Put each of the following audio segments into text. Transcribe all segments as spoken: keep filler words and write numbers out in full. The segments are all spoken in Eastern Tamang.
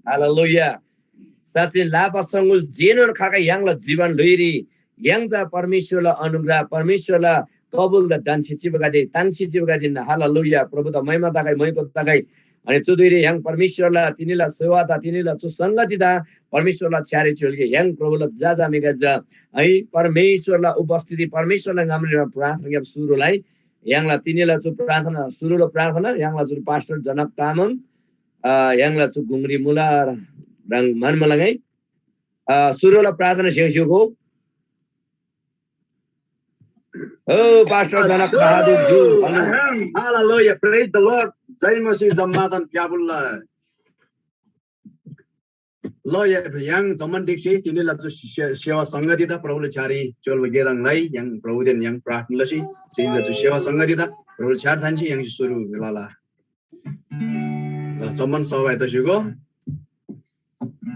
हालेलुया। साँच्‍चै लापा सङ्गुल जेनोन खका य्‍हाङला जीवन ल्‍हुइरी य्‍हाङ चा परमेश्‍वरला अनुग्रह, परमेश्‍वरला कबुलदा ढन्‍सी चिबागदे, ताङ्सी चिबागदे हिन्‍ना। हालेलुया। प्रभुदा महिमा तगै, मोइको तगै। अनि चु धुइरी य्‍हाङ परमेश्‍वरला तिनीला सेवादा, तिनीला चु संगतिदा परमेश्‍वरला छ्‌यारी च्‍योल्‍गे य्‍हाङ प्रभुला जजामेगा जा है। परमेश्‍वरला उपस्थिति, परमेश्‍वरला ङामरीमा प्रार्थनाग्‍याम सुरुलाई य्‍हाङला तिनीला चु प्रार्थना, सुरुला प्रार्थना य्‍हाङला चु पास्टर जनक तामाङ, अ, य्‍हाङला चु गुङरी मुला ह्राङ मान मुला ङाइ। अ, सुरुला प्रार्थना स्‍य्‍हू स्‍य्‍हूगो। ओ, पास्टर जनक बहादुर जु, hello. Hallelujah, praise the Lord। जय मसीह जम्मादान प्‍याबुल्ला। ल, या, य्‍हाङ जम्‍मान ढिक्‍सी तिनीला चु से-, सेवा संगतिदा प्रभुले छ्‌यारी च्‍योल्‍बा गेदङ लइ, य्‍हाङ प्रभुदेन य्‍हाङ प्रार्थना लसी तिनीला चु सेवा संगतिदा प्रभुले छ्‌यार थान्‍सी य्‍हाङसे सुरु लला। ल, जम्‍मान सभाइ तस्‍युगो।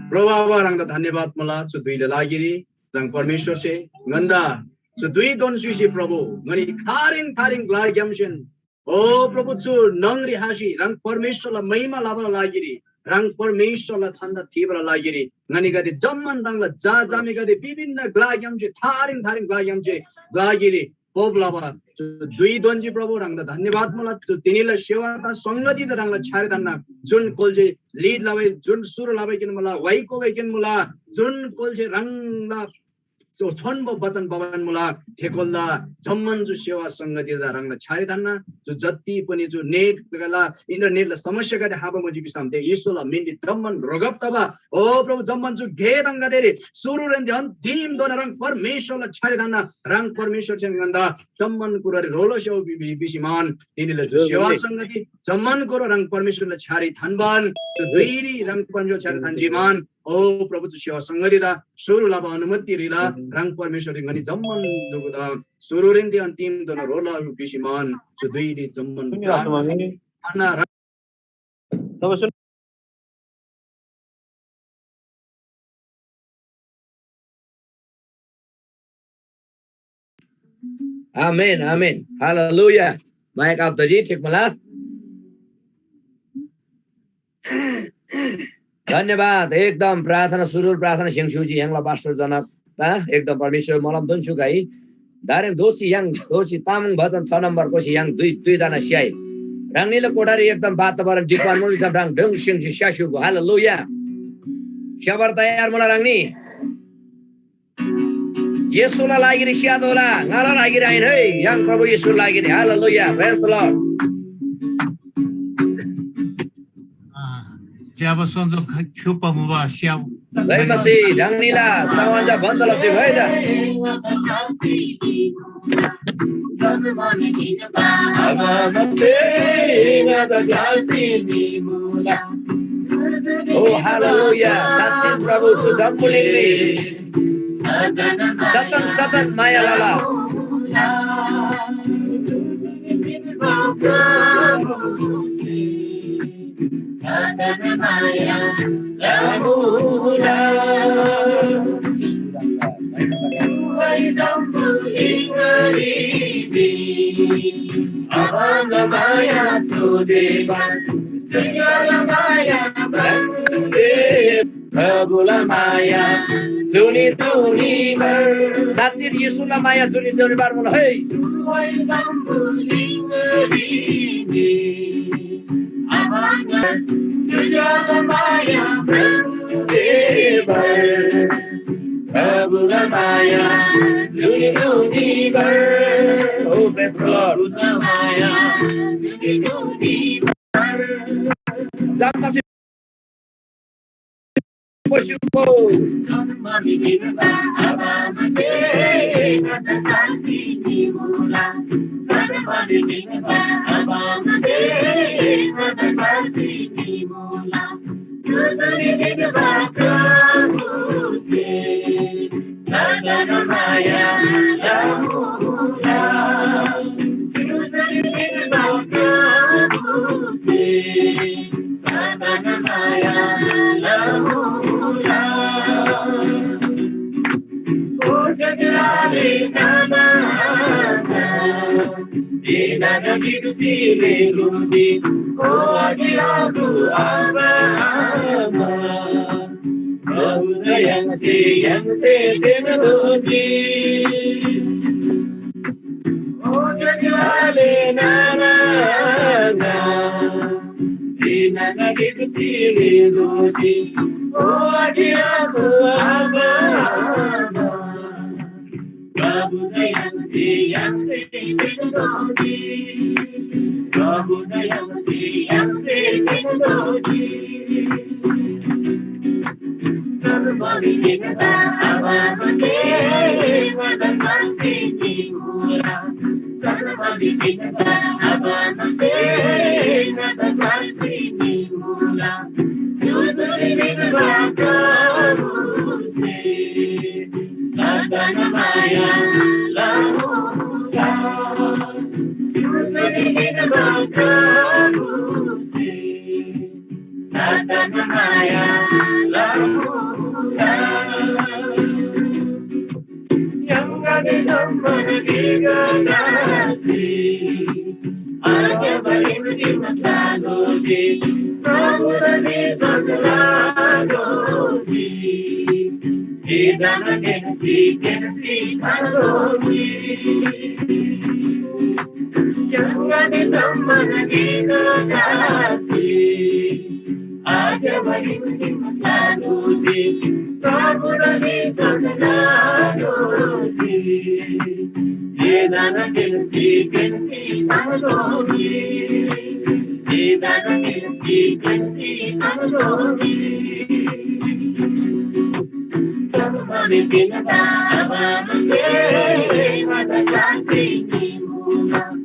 प्रभु आबा, ह्राङदा धन्‍यवाद मुला चु धुइला लागिरी। ह्राङ परमेश्‍वरसे ङन्‍दा चु धुइ दोन स्‍युसी प्रभु, ङनी थारेङ थारेङ ग्‍लाग्‍यामसेन, ओ प्रभु, चु न्‍हङरी हासी ह्राङ परमेश्‍वरला महिमा लबाला लागिरी, ह्राङ परमेश्‍वरला छन्‍दा थीबाला लागिरी ङनीगदे जम्‍मान ह्राङला जा जामीगदे विभिन्न ग्‍लाग्‍यामसे थारेङ थारेङ ग्‍लाग्‍यामसे ग्‍लागिरी पोप लबा चु धुइ दोन्‍जी प्रभु, ह्राङदा धन्‍यवाद मुला। चु तिनीला सेवादा संगतिदा ह्राङला छ्‌यारे थान्‍ना, जुन कोलसे लिड लबाइ, जुन सुरु लबाइकिन मुला, वाइ कोबाइकिन मुला, जुन कोलसे ह्राङला चु छोन्‍बो वचन भवन मुला, थे कोलदा जम्‍मान चु सेवा संगतिदा ह्राङला छ्‌यारे थान्‍ना, चु जति पनि चु नेटला, इन्टरनेटला समस्यागदे हाबा मुजी भिसम, थे येशूला मिनरी जम्‍मान रोगब तबा, ओ प्रभु, जम्‍मान चु गेदङगदेरी सुरुरेन्‍ते अन्तिमधोना ह्राङ परमेश्‍वरला छ्‌यारे थान्‍ना, ह्राङ परमेश्‍वरसेन ङन्‍दा जम्‍मान कुरारी ह्रो लस्‍याउ भि-, भि-, भिसी मान, तिनीला चु सेवा संगति जम्‍मान कुरो ह्राङ परमेश्‍वरला छ्‌यारे थान्‍बान, चु धुइरी ह्राङ परमेश्‍वरला छ्‌यारे थान्‍जी मान, ओ प्रभु, चु सेवा संगतिदा सुरु लबा अनुमति रिला, ह्राङ परमेश्‍वररी ङनी जम्‍मान दुगुदा सुरुरेन्‍ते अन्तिमधोना ह्रो लउ भिसी मान, चु धुइरी जम्‍मान सुनिराख्‍नु प्रार्थना। आना रा- तब सुन- आमेन, आमेन। हालेलुया। माइक आप दजी, ठीक मला? धन्यवाद। एकदम प्रार्थना सुरुर प्रार्थना स्‍य्‍हूजी य्‍हाङला पास्टर जनक ता एकदम परमेश्‍वर मलम दोन छु गाई। दारेम दोसी य्‍हाङ दोसी तामाङ भजन छ नम्बर कोसी य्‍हाङ दुई दुई तना स्‍याइ। ह्राङनीला कोठारी एकदम वातावरण डिपान मुल जब ह्राङ ढुङ सिङसी स्‍यास्‍युगु। हालेलुया। स्‍याबार तयार मुला ह्राङनी। येशूला लागिरी स्‍यातोःला, ङाला लागिरी आहिन है, य्‍हाङ प्रभु येशूला लागिरी। Hallelujah, praise the Lord। आ, च्‍याबा सोन्‍जो ख-, ख्‍युप्‍पा मुबा स्‍याउ। जय मसीह, ढाङनीला सवान्‍जा बन्‍द लसी भएदा। ओ हालेलुया, साँच्‍चै प्रभु चु जम्‍बुलिङरी सदन सदन माया लला। प्रभुला माया जुनी जुनी भर। साँच्‍चै येशूला माया जुनी जुनी भर मुला है। प्रभुला माया जुनी जुनी भर। Oh, praise the Lord। जम्‍मा सिबे दोजी, ओ आज्‍यो आबा आमा। प्रभुदा य्‍हाङसे, य्‍हाङसे तेन दोजी। ओ ज्‍योज्‍यो आले नाना आङा, तेन नगेक सिबे दोजी, ओ आज्‍यो आबा आमा। प्रभुदा य्‍हाङसे, य्‍हाङसे तेन दोजी। प्रभुदा य्‍हाङसे, य्‍हाङसे तेन दोजी। जन्‍मरी तेन्‍दा आबा आमासे ङादा क्‍वासी निमुला। जन्‍मरी तेन्‍दा आबा आमासे ङादा क्‍वासी निमुला। चुजुरी निमुला प्रभुसे। सदन माया लमुला। चुजुरी निमुला प्रभुसे। सदन माया लमुला। यंगदे जम्‍मान गिगनासी आशा भरिम दिम तादोजी। प्रभुदा विश्‍वास लादोजी। वेदना तेन्‍सी तेन्‍सी थादोजी। यंगदे जम्‍मान गिगनासी आशा भरिम दिम तादोजी। प्रभुदा विश्‍वास लादोजी। वेदना तेन्‍सी तेन्‍सी थादोजी। वेदना तेन्‍सी तेन्‍सी थादोजी। जन्‍मरी तेन्‍दा आबा आमासे ङादा क्‍वासी निमुला।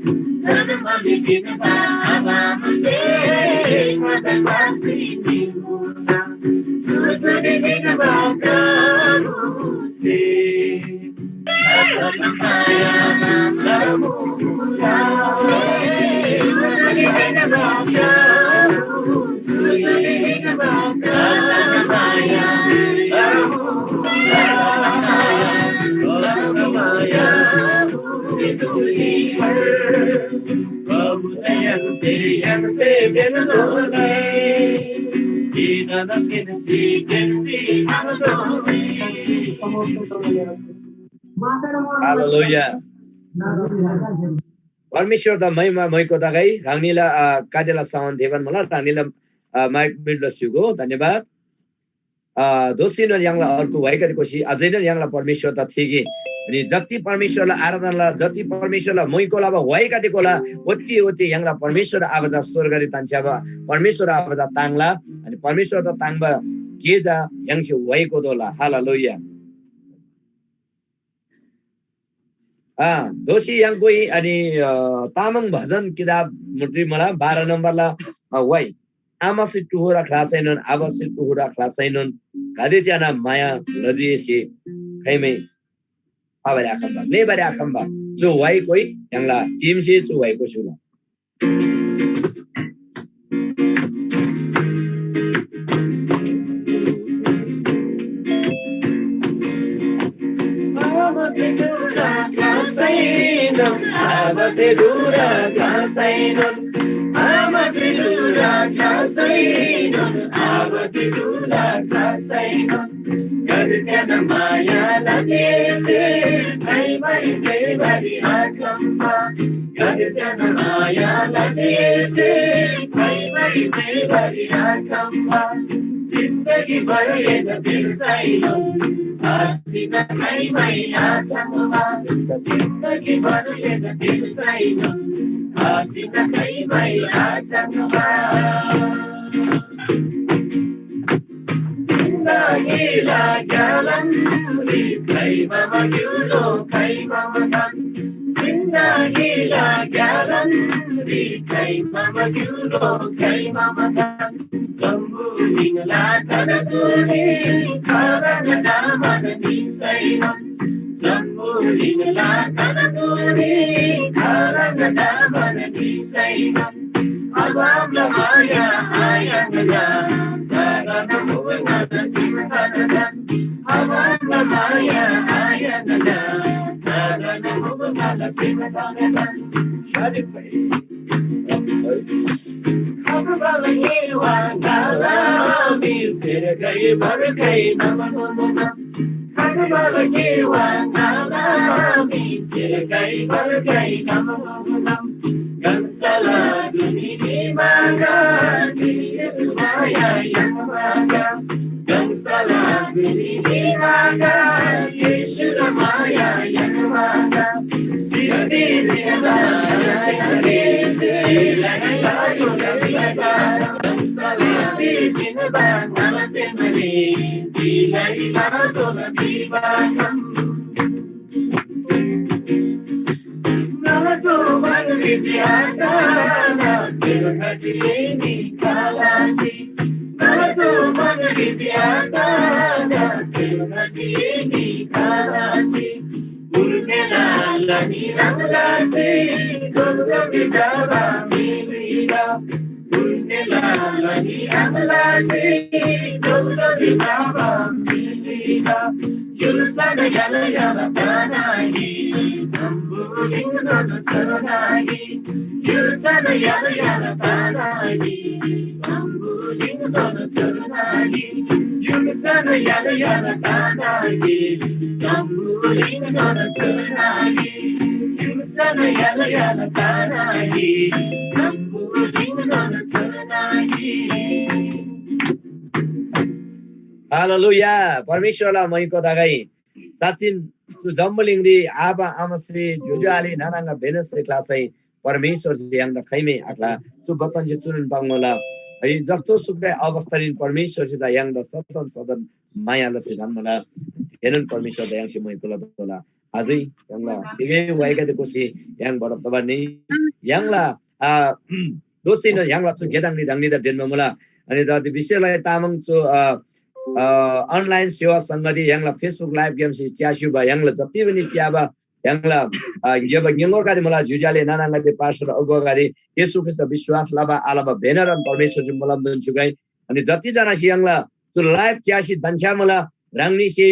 जन्‍मरी तेन्‍दा आबा आमासे ङादा क्‍वासी निमुला। चुजुरी निमुला प्रभुसे। हालेलुया। परमेश्‍वरदा महिमा मैको तगै। ह्राङनीला, अ, कादेला साउन्ड धेबान मुला, ह्राङनीला, अ, माइक म्‍युट लस्‍युगो। धन्‍यवाद। अ, दोःसीनोन य्‍हाङला अर्को व्‍हाइगदे कोसी अझैनोन य्‍हाङला परमेश्‍वरदा थीगे। अनि जति परमेश्‍वरला आराधनाला, जति परमेश्‍वरला मैको लबा व्‍हाइगदे कोला, ओत्‍ती ओत्‍ती य्‍हाङला परमेश्‍वर आबा चा स्‍वर्गरी तान्‍छ्‌याबा परमेश्‍वर आबा चा ताङ्ला। अनि परमेश्‍वरदा ताङ्बा गे चा य्‍हाङसे व्‍हाइको दोला। हालेलुया। अ, दोःसी य्‍हाङकोइ अनि, अ, तामाङ भजन किताब मुटरी मला बाह्र नम्बरला, अ, व्‍हाइ। आमासे टुहुरा ख्‍लासैनोन, आबासे टुहुरा ख्‍लासैनोन, गाते च्‍याना माया लजीसे खाइमै आबारी आखम्‍बा, नेबारी आखम्‍बा। चु व्‍हाइ कोइ य्‍हाङला टिमसे चु व्‍हाइ कोस्‍युला। आमासे टुहुरा ख्‍लासैनोन, आबासे टुहुरा ख्‍लासैनोन, आमासे टुहुरा ख्‍लासैनोन, आबासे टुहुरा ख्‍लासैनोन। गाते च्‍याना माया लजीसे खाइमै नेबारी आखम्‍बा। गाते च्‍याना माया लजीसे खाइमै नेबारी आखम्‍बा। जिन्दगी भर एदा पिर्सैनोन आसिना खाइमै आछ्‌याङ्बा। जिन्दगी भर एदा पिर्सैनोन आसिना खाइमै आछ्‌याङ्बा। जिन्दगीला ग्‍यालानरी खाइमा मग्‍युलो खाइमा मथान। जिन्दगीला ग्‍यालानरी खाइमा मग्‍युलो खाइमा मथान। जम्‍बुलिङला तनकुनी खालन दामन निसैनोन। जम्‍बुलिङला तनकुनी खालन दामन निसैनोन। आबामला माया आयाङ्ला सादा नमुबुङला सिमथानदा। आबामला माया आयाङ्ला सादा नमुबुङला सिमथानदा। हालेलुया, परमेश्वरला महिमा तगै। साँच्चिन चु जम्‍बुलिङरी आबा आमासे, ज्‍योज्‍यो आले नाना आङा भेनेसरी ख्‍लासै परमेश्‍वरसे य्‍हाङदा खाइमै आख्‍ला। चु बचनसे चुनोन पाङ्‌मुला है, जस्तो सुकै अवस्थारीन परमेश्‍वरसे दा य्‍हाङदा सदन सदन माया लसी धन्‍मुला। थेनोन परमेश्‍वरदा य्‍हाङसे महिमा लतोःला। अझै य्‍हाङला तिगै वाइगदे कोसी य्‍हाङ बढब तबार नि य्‍हाङला आ दोस्तीन य्‍हाङला चु गेदाङनी ह्राङनीदा ढेन्‍बा मुला। अनि दादी विषयलाई तामाङ चु अ अनलाइन सेवा संगति य्‍हाङला Facebook live ग्‍यामसे च्‍यास्‍युबा य्‍हाङला जति पनि च्‍याबा य्‍हाङला अ ङ्‌यबा ङ्‌यङगरगदे मुला, ज्‍योज्‍यो आले नाना आङागदे, पास्‍टर अगुवागदे, येशू ख्रीष्‍टदा विश्‍वास लबा आलबा भेनरन परमेश्‍वरसे मोलमदेन छुगै। अनि जति जनासे य्‍हाङला चु live च्‍यासी धन्‍छ्‌या मुला, ह्राङनीसे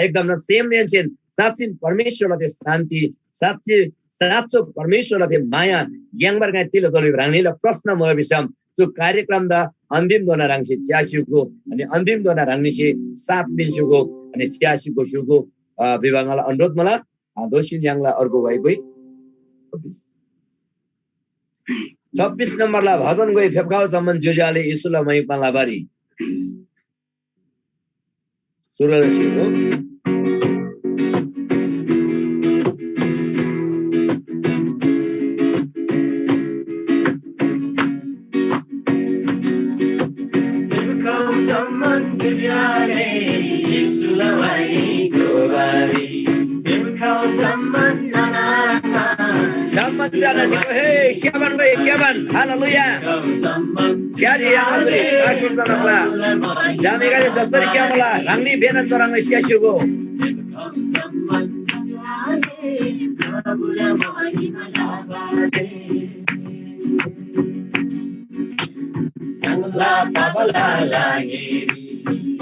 एकदम न सेमहेन्‍सेन साँच्‍चिन परमेश्‍वरला थे शान्ति, साँच्‍ची साँचो परमेश्‍वरला थे माया याङ्बार ङाइ तिल दोली ह्राङनीला प्रश्न मुबा भिसम चु कार्यक्रमदा अन्तिम दोना ह्राङसे च्‍यास्‍युगो, अनि अन्तिम दोना ह्राङनीसे साथ पिन्‍स्‍युगो, अनि च्‍यास्‍युगो स्‍युगो, अ, भिबा ङाला अनुरोध मुला। अ, दोःसीन य्‍हाङला अर्को वाइ गोइ छब्बिस नम्बरला भजन गोइ फेप्‍खउ जम्‍मान ज्‍योज्‍यो आले येशूला महिमा लबारी। सुरु लसी हो। जम्‍मान जना सिको, हे, स्‍याबान गो, हे, स्‍याबान। हालेलुया। स्‍याजी यामा जुरी, आशीष जनकला। जामिगदे जसरी स्‍यामुला, ह्राङनी बेना चोराङनी स्‍यास्‍युगो। ह्राङला पापला लागि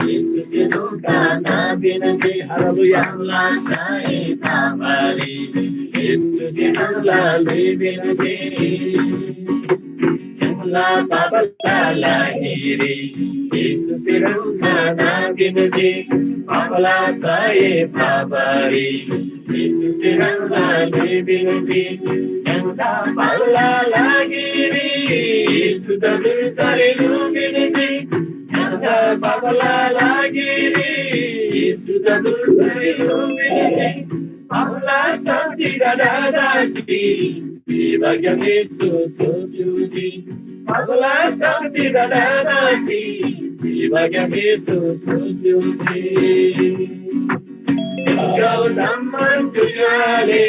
येशूसे दुःख नापिन्‍जी। हालेलुया। पापला सय पापरी येशूसे ह्राङला ल्‍हुइ पिन्‍जी। ह्राङला पापला लागिरी येशूसे ह्राङला नापिन्‍जी। पापला सय पापरी येशूसे ह्राङला ल्‍हुइ पिन्‍जी। ह्राङला पापला लागिरी येशूदा धुर्सारी ल्‍हुइ पिन्‍जी। ह्राङला पापला लागिरी येशूदा धुर्सारी ल्‍हुइ पिन्‍जी। पापला शक्तिदा डाडासी सिबाग्‍याम येशू सोस्‍युजी। पापला शक्तिदा डाडासी सिबाग्‍याम येशू सोस्‍युजी। एबकाउ जम्‍मान ज्‍योज्‍यो आले,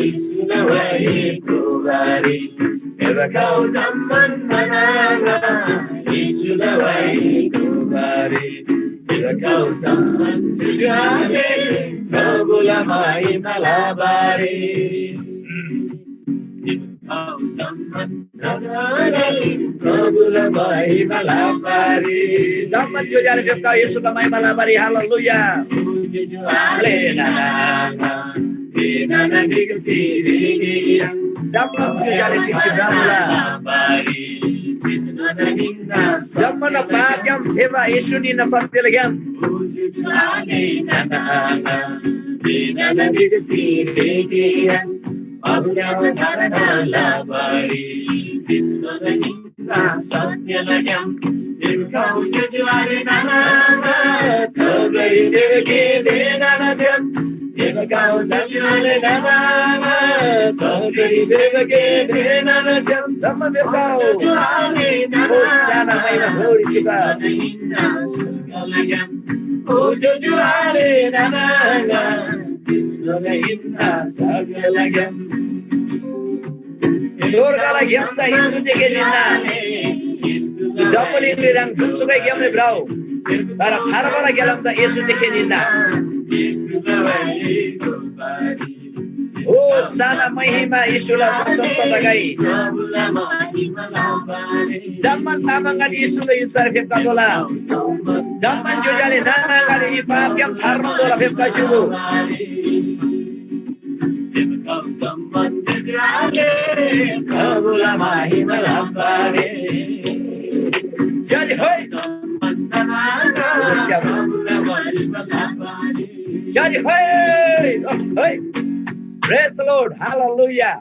येशूला वाइ क्रुबारी। एबकाउ जम्‍मान नाना आङा, येशूला वाइ क्रुबारी। एबकाउ जम्‍मान ज्‍योज्‍यो आले, प्रभुला महिमा लबारी। एबकाउ जम्‍मान प्रभुला महिमा लबारी। जम्‍मान ज्‍योज्‍यो आले फेप्‍खउ येशूला महिमा लबारी। हालेलुया। आले नाना आङा, ए नाना ढिक्‍सी ढिक्‍सी जम्‍मान ज्‍योज्‍यो आले ख्रीष्‍ट भ्रमुला। जम्‍मान पापग्‍याम फेबा येशूनी ना सत्‍यला ग्‍याम। जम्‍मान बेफाउ। होशाना महिमा होरी चिपा। स्वर्गला ग्‍यामदा येशू जेके निन्‍ना। डबल इन्‍द्रियह्रङ् जुनसुकै ग्‍यामरी भ्रउ, तर थार्बाला ग्‍यालामदा येशू जेके निन्‍ना। होशाना महिमा येशूला प्रशंसा तगै। जम्‍मान तामाङगदे येशूला य्‍हुल्‍सारी फेप्‍खतोःला। जम्‍मान ज्‍योज्‍यो आले नाना आङागदे यी पापग्‍याम थार्बान तोःला फेप्‍खसी उ। जय होय। जय होय। होय। Praise the Lord. Hallelujah.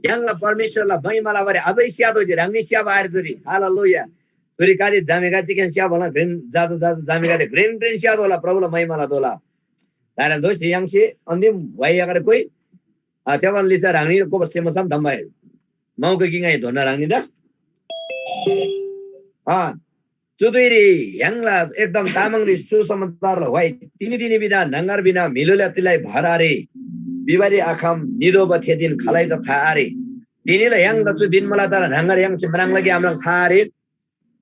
य्‍हाङला परमेश्‍वरला महिमा लबारी अझै स्‍यातोःजी, ह्राङनी स्‍याबा आरे चुरी। हालेलुया। चुरी गाते जामेगा चिकन स्‍याबा होला, घ्रेन जाजा जाजा जामेगादे घ्रेन घ्रेन स्‍यातोःला, प्रभुला महिमा लतोःला। तारेन दोष य्‍हाङसे अन्तिम वाइ यागर कोइ, आ, तेवन लिसा ह्राङनी को बस्‍से मसम धम्‍बाइ। मौका कि ङाइ धोना ह्राङनी दा। आ, चु धुइरी य्‍हाङला एकदम तामाङरी सुसमाचारला व्‍हाइ तिनी तिनी भिना न्‍हङगर भिना म्‍हिलुला तिलाइ भर आरे। भिबारी आखम निदोबा थे धिन खालैदा था आरे। तिनीला य्‍हाङदा चु धिन मुला तर न्‍हङगर य्‍हाङसे म्राङ्ला कि आम्राङ्ला था आरे।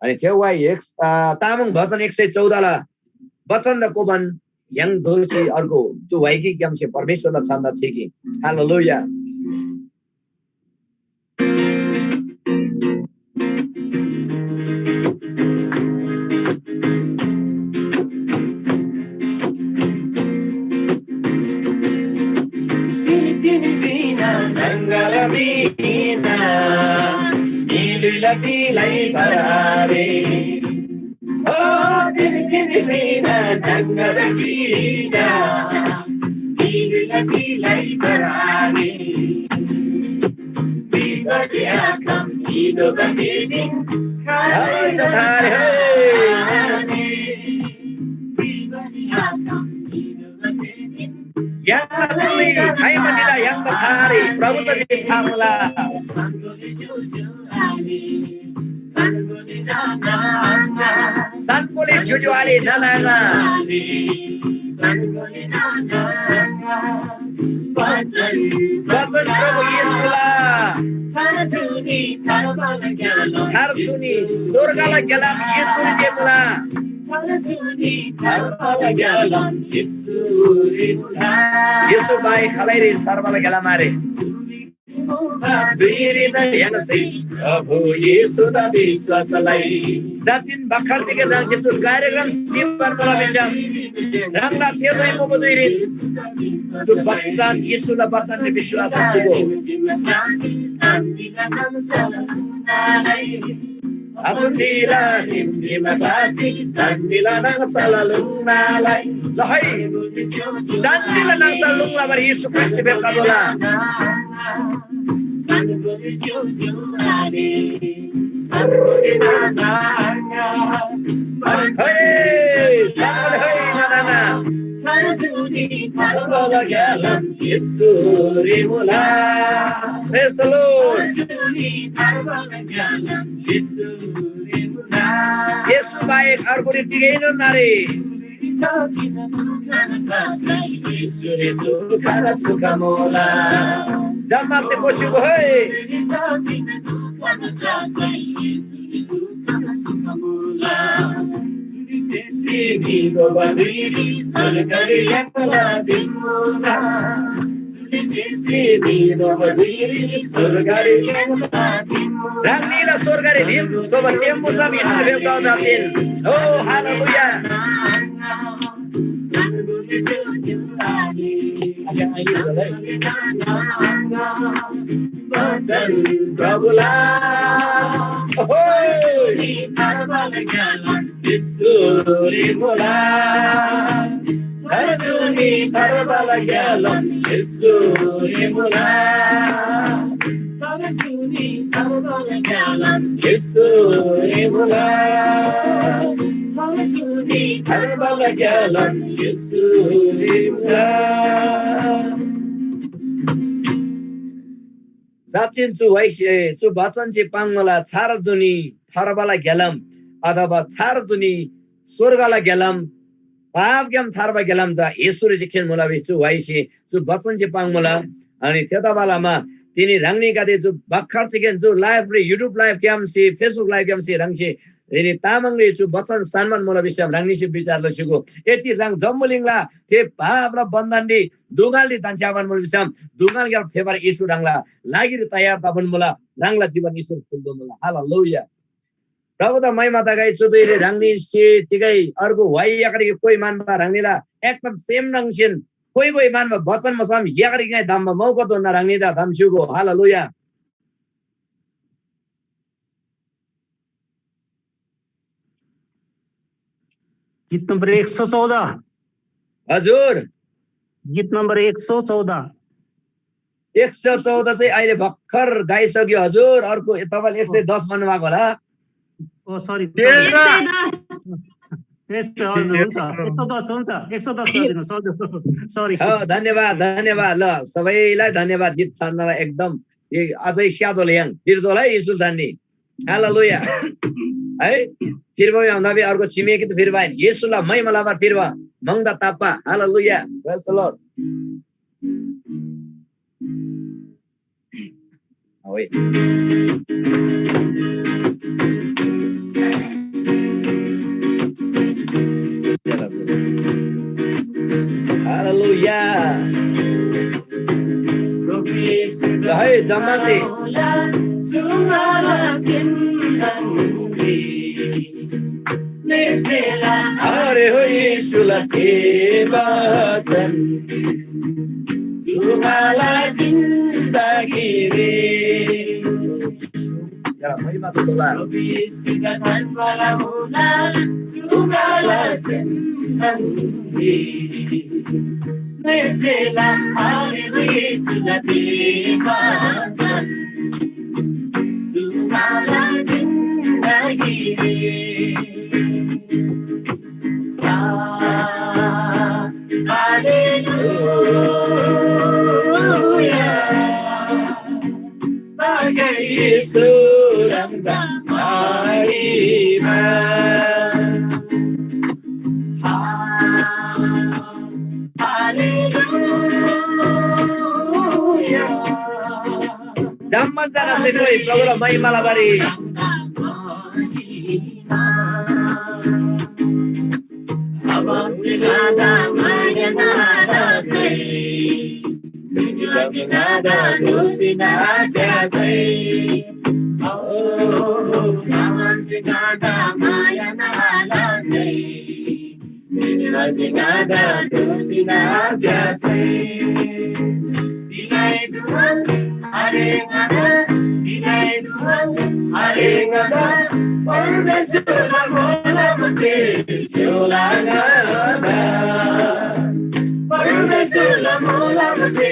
अनि थे व्‍हाइ एक, अ, तामाङ भजन एक सय चौधला वचनदा कोबान य्‍हाङ दोःसी अर्को चु व्‍हाइ गिकग्‍यामसे परमेश्‍वरला छन्‍दा थेःगी। हालेलुया। य्‍हाङला तुइ खाइमा निला य्‍हाङदा थारी प्रभुदा जे थामुला। सानपोले ज्‍योज्‍यो आले नाना आङा। वचन प्रभु येशूला। थार्चुनी स्वर्गला ग्‍यालाम येशूरी जे मुला। येशू बाहेक खालैरी थार्बाला ग्‍यालाम आरे। धुइरीन य्‍हाङसे प्रभु येशूदा विश्‍वास लइ। साँच्‍चिन भर्खर तिग ह्राङसे चु कार्यक्रम सिबान मुला भिसम ह्राङला थे धुइ मुबा धुइरीन चु बचन येशूला बचनरी विश्‍वास लसी गो। आसुन्‍दीला रिमझिम तासी चान्‍दीला नाङसल लुङ्नालाई। ल है, चान्‍दीला नाङसल लुङ्लाबारी येशू ख्रीष्‍ट फेप्‍खतोःला। है, चान्‍दीला है, नाना। Praise the Lord. येशू बाहेक अर्को रे तिगैनोन आरे। जम्‍मासे कोसी गो है। ह्राङनीला स्‍वर्गरी धिन सोबा सेम मुसम येशू फेप्‍खतोःला धिन। ओ, हालेलुया। प्रभुला। ओहो। थार्बाला ग्‍यालाम येशूरी मुला। थार्बाला ग्‍यालाम येशूरी मुला। येशूरी मुला। थार्बाला ग्‍यालाम येशूरी मुला। साँच्‍चिन चु वैसे, चु बचनसे पाङ्‌मुला छार जुनी थार्बाला ग्‍यालाम अथवा छार जुनी स्‍वर्गला ग्‍यालाम, पापग्‍याम थार्बा ग्‍यालाम चा येशूरी जे खेन्‍मुला भिसी चु वैसे चु बचनसे पाङ्‌मुला। अनि थेतबालमा तिनी ह्राङनीगदे चु भर्खर चिकेन चु live रे YouTube live ग्‍यामसे, Facebook live ग्‍यामसे ह्राङसे तिनी तामाङरी चु बचन सानमान मुला भिसम ह्राङनीसे विचार लसीगो। यदि ह्राङ जम्‍बुलिङला थे पाप र बन्धनरी दुगालरी धन्‍छ्‌याबान मुला भिसम दुगालग्‍याम फेबार येशू ह्राङला लागिरी तयार तबान मुला। ह्राङला जीवन येशूर फुल्‍दो मुला। हालेलुया। प्रभुदा महिमा तगै। चु धुइरी ह्राङनीसे तिगै अर्गु व्‍हाइ याकरी कोइ मान्‍बा ह्राङनीला एकदम सेम ह्रङ्‌सेन कोइ कोइ मान्‍बा बचन मसम याकरी ङाइ धम्‍बा मौका दोन्‍ना ह्राङनीदा धम्‍स्‍युगो। हालेलुया। गीत नम्बर एक सौ चौध। हजुर। गीत नम्बर एक सौ चौध। एक सौ चौध चाहिँ अहिले भर्खर गाइसक्यो हजुर। अर्को ए, तपाईँले एक सय दस भन्नुभएको होला। ओ, सरी, तेह्र। सरी। एक सय दस। एक सय, हजुर, हुन्छ। एक सय दस हुन्छ। एक सय दस गरिदिनुहोस्, हजुर। सरी। हो, धन्यवाद, धन्यवाद। ल, सबैलाई धन्यवाद। गीत छान्नलाई एकदम ए, अझै स्यादोले याङ फिर्दोला है, येशू थान्‍नी। हालेलुया। है, फिर्बा भन्दा बी अर्को छिमेकी त फिर्बा आहिन। येशूला महिमा लबार फिर्बा, मङ्दा ताप्पा। हालेलुया। Praise the Lord। ओइ। हालेलुया। है, जम्मासे। अरे हो येशूला थे वचन, तुम्हाला जिन्दगी रे। जरा महिमा तो बोला। प्रभु येशूदा धन्‍यवाद होला, तुम्हाला जिन्दगी रे। मेसेला हर विश्व देवा तुम्हाला जिन्दगी दे। हालेलुया। बागै येशू रन्दा महिमा। हालेलुया। जम्मान जनासे कोइ प्रभुला महिमाला बारी। आबामसे ज्यादा माया नादा सै। जिन्दगी ज्यादा दोषी ना स्यासै। ओ, आबामसे ज्यादा माया नादा सै। जिन्दगी ज्यादा दोषी ना स्यासै। दिलाइ दुआ, अरे ङादा, दिलाइ दुआ, अरे ङादा, परमेश्वरला मोलमसे ज्‍योला ङादा। परमेश्वरला मोलमसे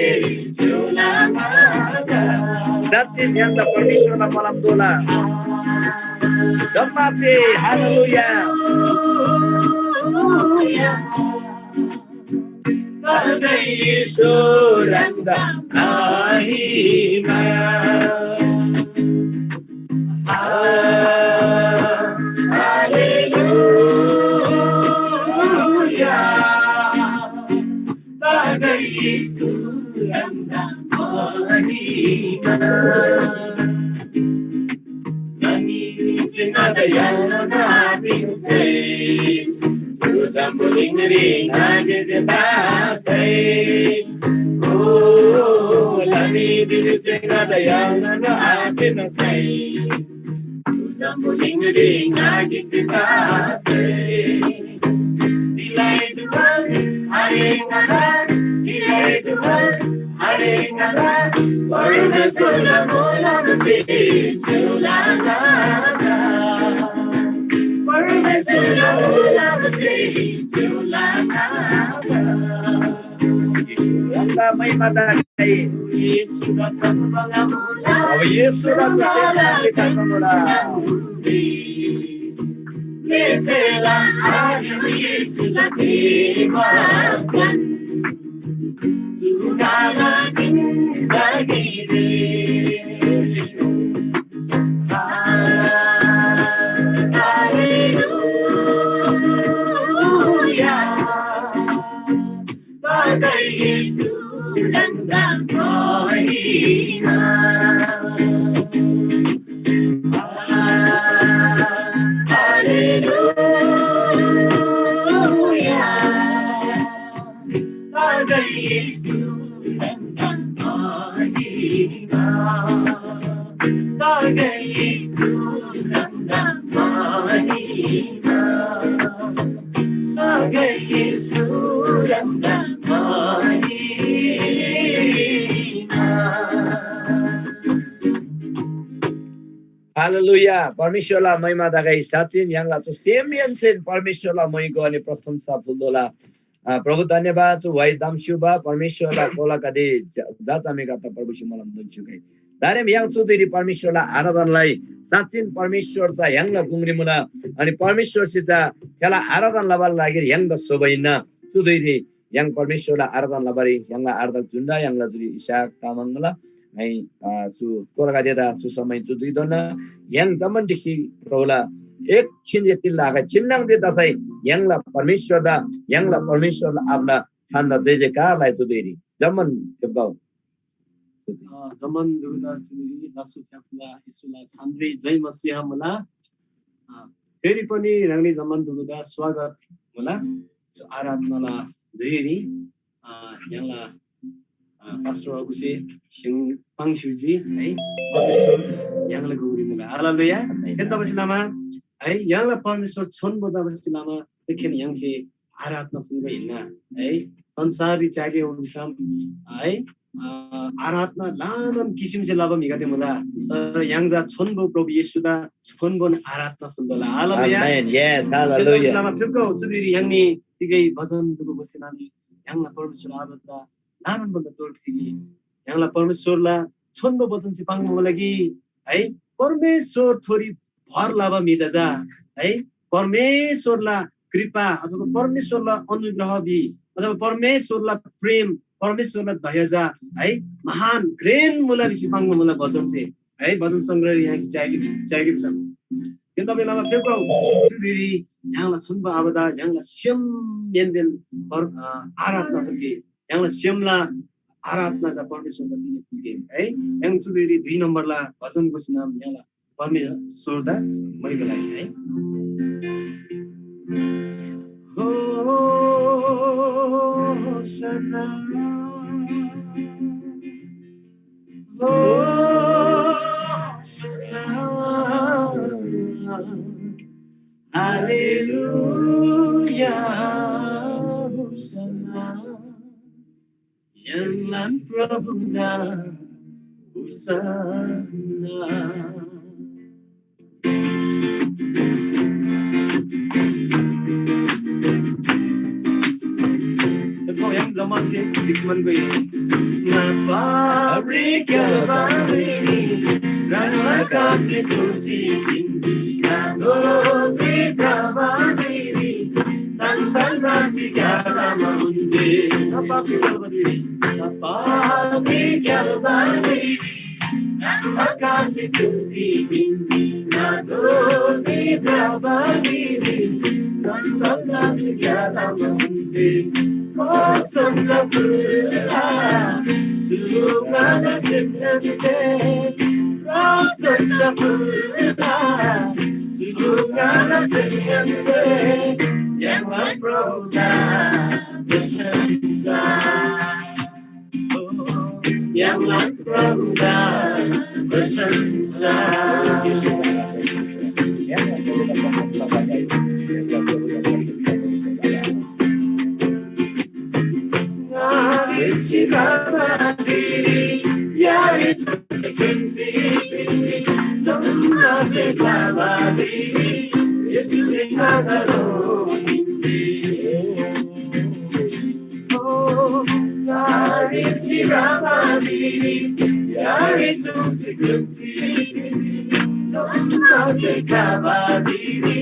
ज्‍योला ङादा। साँच्‍चै य्‍हाङदा परमेश्वरला मोलम दोला। जम्‍मासे हालेलुया। गर्दै ईश्वरन्दा महिमा। हालेलुया। गर्दै ईश्वरन्दा महिमा। Nani sinada yano na pinsei, su zambuling ri nani zindasei. Oh, nani bini sinada yano na pinsei, su zambuling ri nani zindasei. Dilai duang, aring ada, dilai duang, aring ada. परमेश्वरला मोलमसे जिउला नादा। परमेश्वरला मोलमसे जिउला नादा। येशूदा महिमा तगै। येशूदा कम्बला मोला। अब येशूदा कम्बला मोला। मेसेला आदि येशूला देवा। जुनाला जिन्दगी रे। हालेलुया। तागै येशू रङ्गा महिमा। हालेलुया। तागै येशू रङ्गा महिमा। तागै येशू रङ्गा महिमा। तागै येशू रङ्गा महिमा। हालेलुया, परमेश्वरला महिमा तगै। साँच्‍चिन य्‍हाङला चु सेमहेन्‍सेन परमेश्वरला महिमा अनि प्रशंसा फुल्‍तोःला। अ, प्रभु धन्यवाद, चु वाइ दाम स्‍युबा परमेश्‍वरला कोलागदे जा-, जाचामीगदे प्रभुसे मोलम दोन स्‍युगै। दारेम य्‍हाङ चु धुइरी परमेश्‍वरला आराधनालाई साँच्‍चिन परमेश्‍वर चा य्‍हाङला गुङरी मुला, अनि परमेश्‍वरसे चा थेला आराधना लबाला लागिरी य्‍हाङदा स्‍होबा हिन्‍ना। चु धुइरी य्‍हाङ परमेश्‍वरला आराधना लबारी य्‍हाङला आराधक जुन्‍डा य्‍हाङला जुरी इसाक तामाङ मुला। है, अ, चु कोलागदेदा चु समय चु धुइधोना य्‍हाङ जम्‍मान ढिक्‍सी प्रभुला एकछिन यति लागै छिन्‍नाङदे तसै य्‍हाङला परमेश्‍वरदा, य्‍हाङला परमेश्‍वरला आबाला छान्‍दा जय जयकार लइ चु धुइरी जम्‍मान फेप्‍गौ। अ, जम्‍मान दुगुदा चु धुइरी लासु फ्‍याफुला येशूला छान्‍द्री जय मसीह मुला। अ, फेरि पनि ह्राङनी जम्‍मान दुगुदा स्वागत मुला। चु आराधनाला धुइरी, अ, य्‍हाङला, अ, पास्टर बाबुसे सिङ पाङ स्‍युजी है, परमेश्‍वर य्‍हाङला गुङरी मुला। हालेलुया। थेतबासेलमा है, य्‍हाङला परमेश्‍वर छोन्‍बो तबासेलमा तेखेन य्‍हाङसे आराधना फुल्‍बा हिन्‍ना है। संसाररी च्‍यागे भिसम है, अ, आराधना ल्‍हानान किसिमसे लबा म्‍हिगदे मुला, तर य्‍हाङ चा छोन्‍बो प्रभु येशूदा छोन्‍बोन आराधना फुल्‍बा। हालेलुया। आमेन। Yes, hallelujah. थेतबासेलमा फेप्‍गौ चु धुइरी य्‍हाङनी तिगै भजन दुगु बसेनानी य्‍हाङला परमेश्‍वर आबादा ल्‍हानान भन्‍दा तोर तिनी य्‍हाङला परमेश्‍वरला छोन्‍बो वचनसे पाङ्बा मुला कि है, परमेश्‍वर थोरी भर लबा म्‍हिदा चा है, परमेश्‍वरला कृपा अथवा परमेश्‍वरला अनुग्रह भी अथवा परमेश्‍वरला प्रेम, परमेश्‍वरला दया चा है, महान घ्रेन मुला भिसी पाङ्बा मुला वचनसे है, भजन संग्रह य्‍हाङसे च्‍याइगे, च्‍याइगे भिसम। थेतबासेलमा फेप्‍गौ चु धुइरी य्‍हाङला छोन्‍बो आबादा य्‍हाङला सेमहेन्‍देन पर-, अ, आराधना फुल्‍गे। य्‍हाङला सेमला आराधना चा परमेश्‍वरदा तिनी फुल्‍गे है। य्‍हाङ चु धुइरी दुई नम्‍बरला भजन घोषणा य्‍हाङला परमेश्‍वरदा मैगो लागि है। Hosanna, Hosanna, hallelujah, Hosanna. य्‍हाङलान प्रभुदा होसन्ना। य्‍हाङ जम्‍मान से भिक्षमन गई। ना पापरी क्या बारी, रंगला कासे तुलसी जिंजी, ना गोपी प्रभारी। Tangsan rasi gyalama unje. Tapapi gyalama diri. Tapapi gyalama diri. Makasi tusi binzi. Nadoni brabadiri. Tangsan rasi gyalama unje. Kosong sapula. Sulungana senang se. Kosong sapula. Sungana sense, yang la proda, besensa. Yang la proda, besensa. Ngarin si baba diri, yari Yesuसे ङादा ह्रो पिन्‍जी। ओ, ङारेन्‍सी भ्रबा धिरी, ङारे चुङ्सी क्रिङ्सी पिन्‍जी। लोमसे खबा धिरी,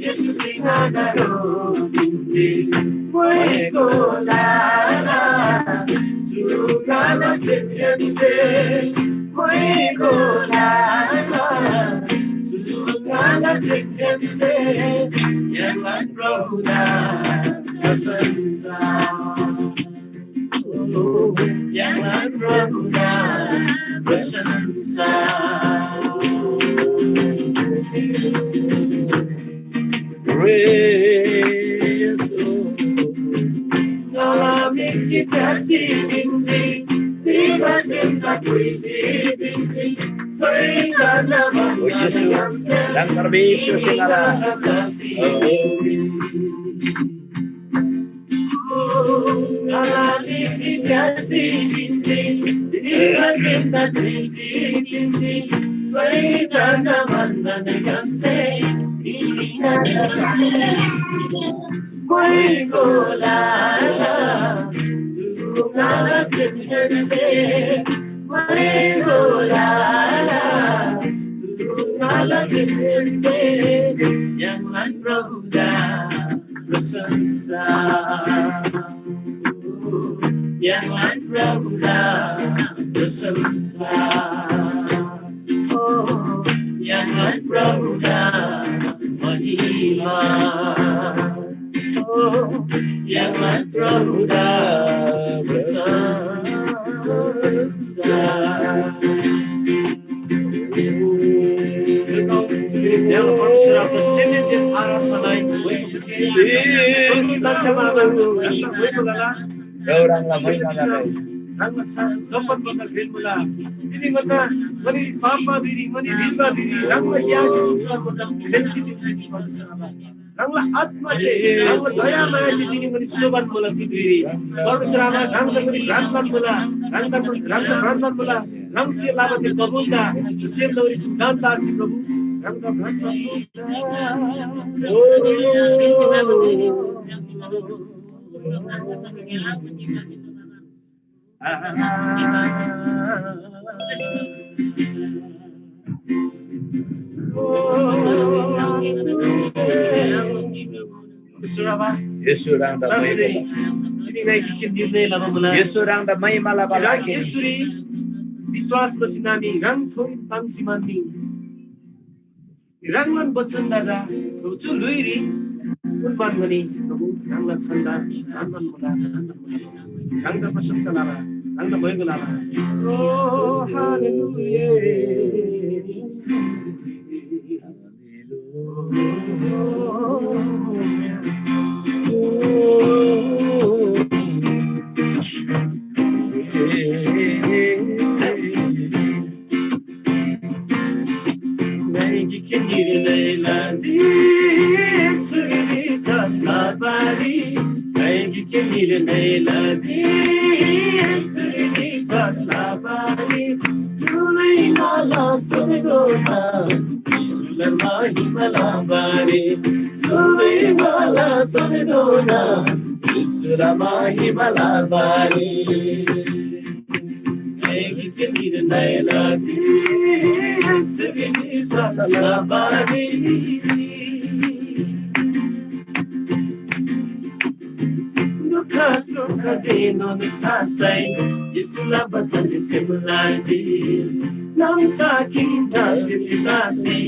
येशूसे ङादा ह्रो पिन्‍जी। मोइको लाला, चु ङाला सेमहेन्‍से। मोइको लाला, चु ङाला सेमहेन्‍से। य्‍हाङलान प्रभुदा प्रशंसा। य्‍हाङलान प्रभुदा प्रशंसा। Praise the Lord। ङाला मिखी फ्‍यासी पिन्‍जी, तिग्‍दा सेमदा क्‍हुइसी पिन्‍जी, सैतानना ओ येशू, ह्राङ परमेश्‍वरसे ङाला प्रभुदा प्रशंसा। य्‍हाङलान प्रभुदा प्रशंसा। ओ, य्‍हाङलान प्रभुदा महिमा। ओ, य्‍हाङलान प्रभुदा प्रशंसा। परमेश्वर आपका सेमेन्‍जेन आराधनालाई वैकुण्ठके। परमेश्वर तान्छा बाबा, ह्राङला वैकुण्ठला। ह्राङला महिमा गागै। ह्राङला छ जम्मन भन्दा घ्रेन मुला। तिनी भन्दा मनी पापमा दिरी, मनी भिन्‍बा दिरी, ह्राङला याजी जुन छ भन्दा घ्रेन सिटी परमेश्वर आबा। ह्राङला आत्मासे, ह्राङला दया मायासे तिनी मनी शोभन मुला पृथ्वीरी। परमेश्वर आबा, ह्राङदा मनी भ्रान्‍बान मुला, ह्राङदा, ह्राङदा भ्रान्‍बान मुला। ह्राङसे लाबा ते कबुलदा, सेम नौरी दान दासी प्रभु, ह्राङदा भ्रान्‍बान मुला। परमेश्वर आबा, येशू ह्राङदा साँच्‍चै महिमा नै लबा। तिनी ङाइ गिकखेन निर्णय लबा मुला। येशू ह्राङदा महिमा लबा ह्राङ लागिरी। येशूरी विश्‍वास लसी नामी ह्राङ थोरीन ताङ्सी मान्‍नी। ह्राङलान बचनदा चा प्रभु चु ल्‍हुइरी उन्‍बान ङनी प्रभु ह्राङला छन्‍दा ह्राङलान मुला, ह्राङलान मुला। ह्राङदा प्रशंसा लला, ह्राङदा भोइगो लला। ओ हालेलुया। ङाइ गिकखेन निर्णय लजी, येशूरी विश्‍वास लबारी। ङाइ गिकखेन निर्णय लजी, येशूरी विश्‍वास लबारी। चुमै ङाला स्‍वर्गोदा येशूला महिमा लबारी। चुमै ङाला स्‍वर्गोदा येशूला महिमा लबारी। ङाइ गिकखेन निर्णय लजी, येशूरी विश्‍वास लबारी। दुःख सुख जेनोन तसै, येशूला बचनरी सेम लसी, नाम्‍सा किन्‍जा सिति तसी,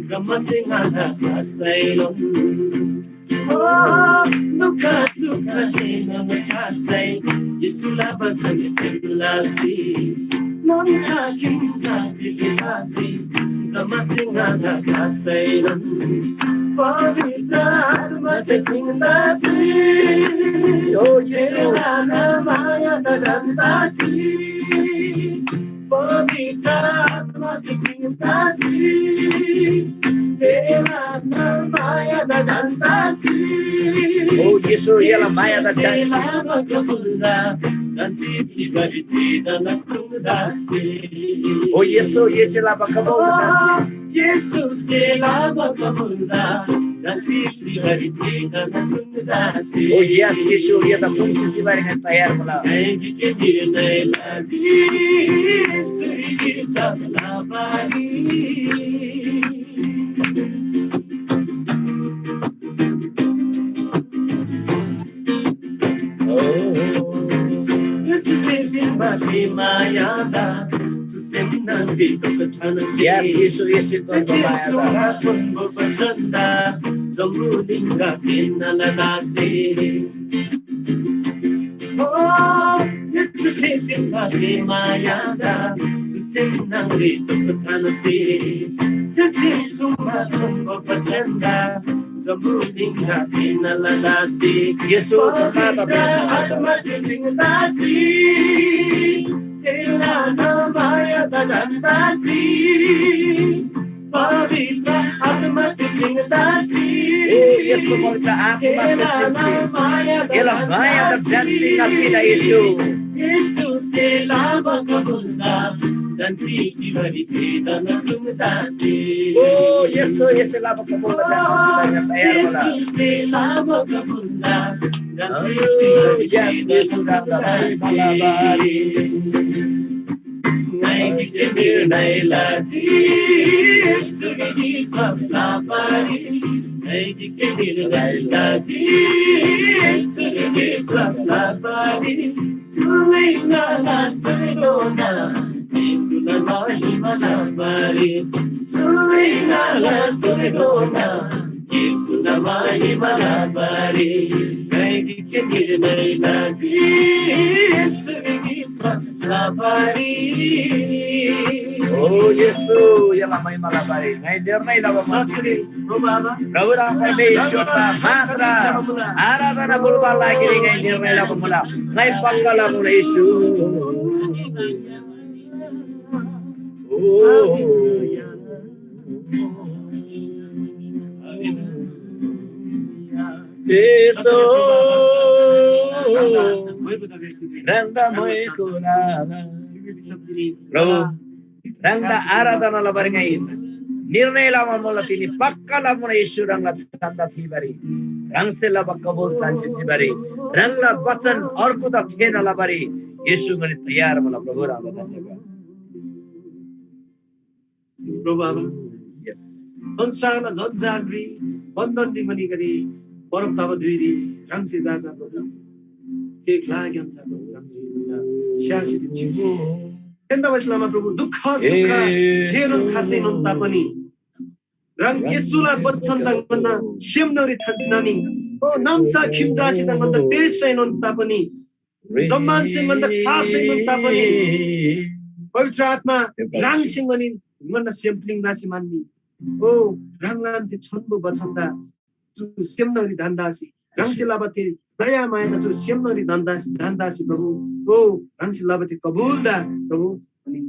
जम्‍मासे ङादा तसैनोन। ओ दुःख सुख जेनोन तसै, येशूला बचनरी सेम लसी, नाम्‍सा किन्‍जा सिति तसी, जम्‍मासे ङादा तसैनोन। पवित्र आत्मासे ठिङ तसी, ओ येशू। एला मायादा ढन्‍सी, पवित्र आत्मासे ठिङ तसी, एला मायादा ढन्‍सी। ओ येशू, एला मायादा ढन्‍सी। लाबा कबुलदा, ढन्‍सी चिबारी तेदा नकुलदासी। ओ येशू, येशूला बा कबुलदा। येशूसे लाबा कबुलदा, Oh yes, येशू, ये त म्रुङसी चिबारी ङाइ तयार मुला। Oh. Yes, येशू, येशू, येशू, पवित्र आत्मासे प्रिङतासी। ओ, येशू, पवित्र आत्मासे प्रिङसी। एला मायादा ब्याप्ती लसी दा येशू। येशूसे लाबा कबुलदा, दन्सी चिबरी तेदन प्रिङतासी। ओ, येशू, येशू लाबा कबुलदा, दन्सी चिबरी तयार होला। येशूसे लाबा कबुलदा, दन्सी चिबरी तेदन प्रिङतासी। ङाइ गिकके निर्णय लजी, येशूरी विश्वास लबारी। ङाइ गिकके निर्णय लजी, येशूरी विश्वास लबारी। चुमै ङाला स्वर्गोना, येशूला महिमा लबारी। चुमै ङाला स्वर्गोना, येशूला महिमा लबारी। ङाइ गिकके निर्णय लजी, येशूरी विश्वास लबारी। ओ येशू, एला महिमा लबारी ङाइ निर्णय लबा साँच्‍चीले प्रभु आबा, प्रभु राम परमेश्‍वरदा मात्र आराधना बोल्‍बा लागिरी ङाइ निर्णय लबा मुला। ङाइ पक्‍का लबा मुला येशू। ओ येशू, ह्राङदा मैको लामा। प्रभु, ह्राङदा आराधना लबारी ङाइ निर्णय लबा मुला, तिनी पक्‍का लबा मुला येशू ह्राङला छान्‍दा थीबारी, ह्राङसे लबा कबुल थान्‍सी चिबारी, ह्राङला वचन अर्गुदा थेःना लबारी येशू ङनी तयार मुला। प्रभु, ह्राङदा धन्‍यवाद। प्रभु आबा, यस। संसारला जन्जालरी, बन्धनरी ङनीगदे परब तबा धुइरी ह्राङसे जा जा प्रभु, थे ग्‍लाग्‍याम जा प्रभु, ह्राङसे स्‍यासी पिन्‍सी। थेन्‍दा वैसे लमा प्रभु, दुःख सुख, ए, जेनोन खासैनोन तापनि ह्राङ येशूला वचनदा ङन्‍ना सेमनरी थान्‍सी नानी, ओ नाम्‍सा खिम्‍जासी जा ङन्‍ना तेसैनोन तापनि जम्‍मानसे ङन्‍दा खासैनोन तापनि पवित्र आत्मा ह्राङसे ङनी ङन्‍ना सेम प्‍लिङ नासी मान्‍नी। ओ ह्राङलान थे छोन्‍बो बचनदा चु सेमनरी धन्‍दासी ह्राङसे लबा थे दयामायादा चु सेमनरी धन्‍दासी धन्‍दासी प्रभु, ओ ह्राङसे लबा थे कबुलदा प्रभु, अनि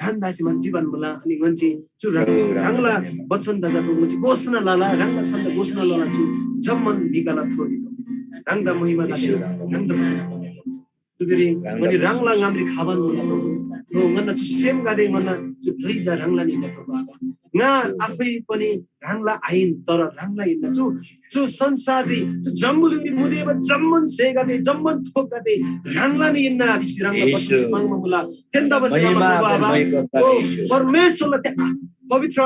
ह्राङदासे मान जीवन मुला, अनि ङन्‍से चु ह्राङ, ह्राङला बचनदा जा प्रभु ङन्‍से घोषणा लला, ह्राङला छन्‍द घोषणा लला चु जम्‍मान म्‍हिगला थोरी प्रभु। ह्राङदा महिमा तसेला, ह्राङदा प्रशंसा। चुदिरी ङनी ह्राङला ङामरी खबान मुला प्रभु। ओ ङन्‍ना चु सेमगदे ङन्‍ना चु ल्‍हुइ जा ह्राङला निला प्रभु आबा। ङा आफै पनि ह्राङला आहिन, तर ह्राङला हिन्‍ना। चु, चु संसाररी, चु जम्‍बुलिङरी मुदेबा जम्‍मान स्‍हेगदे, जम्‍मान थोकगदे ह्राङला नि हिन्‍ना भिसी ह्राङला वचनसे पाङ्बा मुला। थेन्‍दा बसी ङामा प्रभु आबा, ओ परमेश्‍वरला त्या पवित्र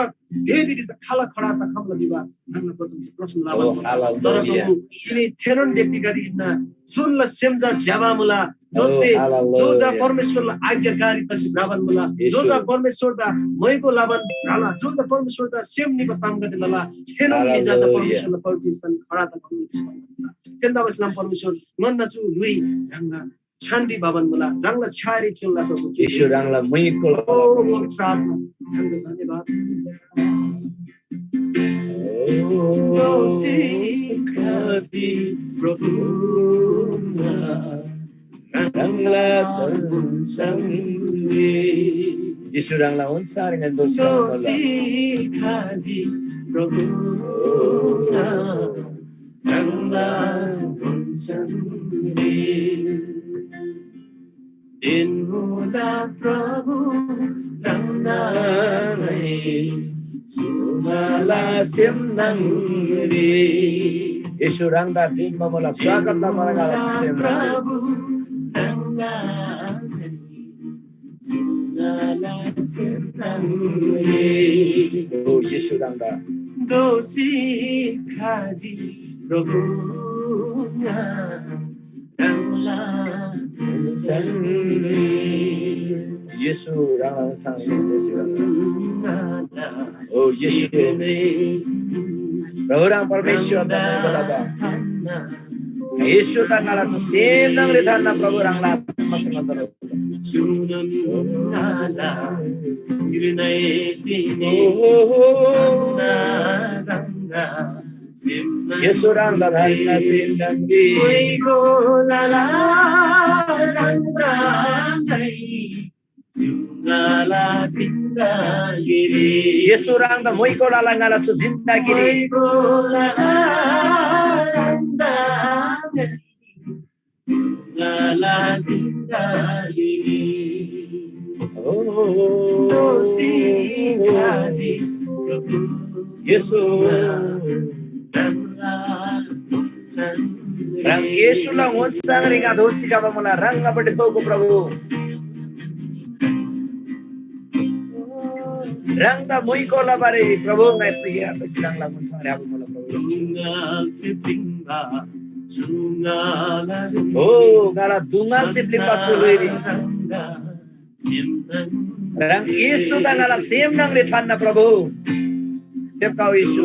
वेदीरी चा खाला खडा तखम्‍ला भिबा ह्राङला वचनसे प्रश्न लबा मुला। तर प्रभु, तिनी थेनोन व्यक्तिगदे हिन्‍ना, जुनला सेम चा ज्‍यबा मुला, जससे जो चा परमेश्‍वरला आज्ञाकारी तसी भ्रबान मुला, जो चा परमेश्‍वरदा मैगो लबान भ्रला, जो चा परमेश्‍वरदा सेम निबा तामगदे लला, थेनोन म्‍हि चा परमेश्‍वरला पवित्र स्थान खडा तखम्‍ला। थेन्‍दा बसी परमेश्‍वर ङन्‍ना चु ल्‍हुइ ह्राङला छान्‍दी भबान मुला, ह्राङला छ्‌यारी चुल्‍ला प्रभु। येशू ह्राङला मुइको ओ, पवित्र आत्मा, ह्राङदा धन्यवाद। ओ, खसी प्रभु, ह्राङला छन्‍छन्‍नी। येशू ह्राङला हुन्‍सार ङन्‍दोसी खसी प्रभु, ह्राङला हुन्‍छन्‍नी। दिन मुला प्रभु ह्राङदामै, सुमाला सेम नाङ येशू ह्राङदा दिनमा मुला स्वागत लबा ङाला सेम प्रभु। ओ येशू ह्राङदा दोषी खाजी प्रभु येशू ह्राङला हुन्‍सङरी दोषी ह्राङदा। ओ येशू प्रभु ह्राङ परमेश्‍वर दा मुबा लबा। येशू दा ङाला चु सेम न्‍हङरी थान्‍ना प्रभु ह्राङला आत्‍मासे ङन्‍दा येशू ह्राङदा थान्‍ना सेम न्‍हङरी। येशू ह्राङदा मोइको लाला ङाला चु जिन्‍दागीरी। येशू। ह्राङ येशूला ओन्‍साङरी ङा दोःसी खबा मुला, ह्राङपट्टि दोःगो प्रभु। ह्राङदा मोइको लबारी प्रभु ङाइ तयार तसी ह्राङला ओन्‍साङरी आबा मुला प्रभु। ओ ङाला दुङाल सिप्‍लिङ्बा चु ल्‍हुइरी। ह्राङ येशूदा ङाला सेम न्‍हङरी थान्‍ना प्रभु। फेप्‍खउ येशू।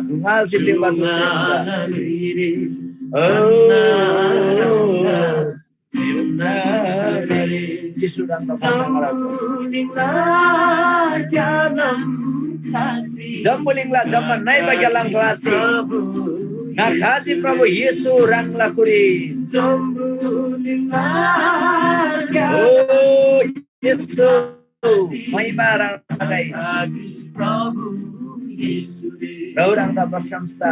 दुङाल सिप्‍लिङ्बा चु सेमदा। ओ। येशू ह्राङदा थान्‍ना ङाला। जम्‍बुलिङला जम्‍मान नइबा ग्‍यालाङ ख्‍लासी। ङा खजी प्रभु येशू ह्राङला कुरी। ओ येशू महिमा ह्राङलाई। प्रभु ह्राङदा प्रशंसा।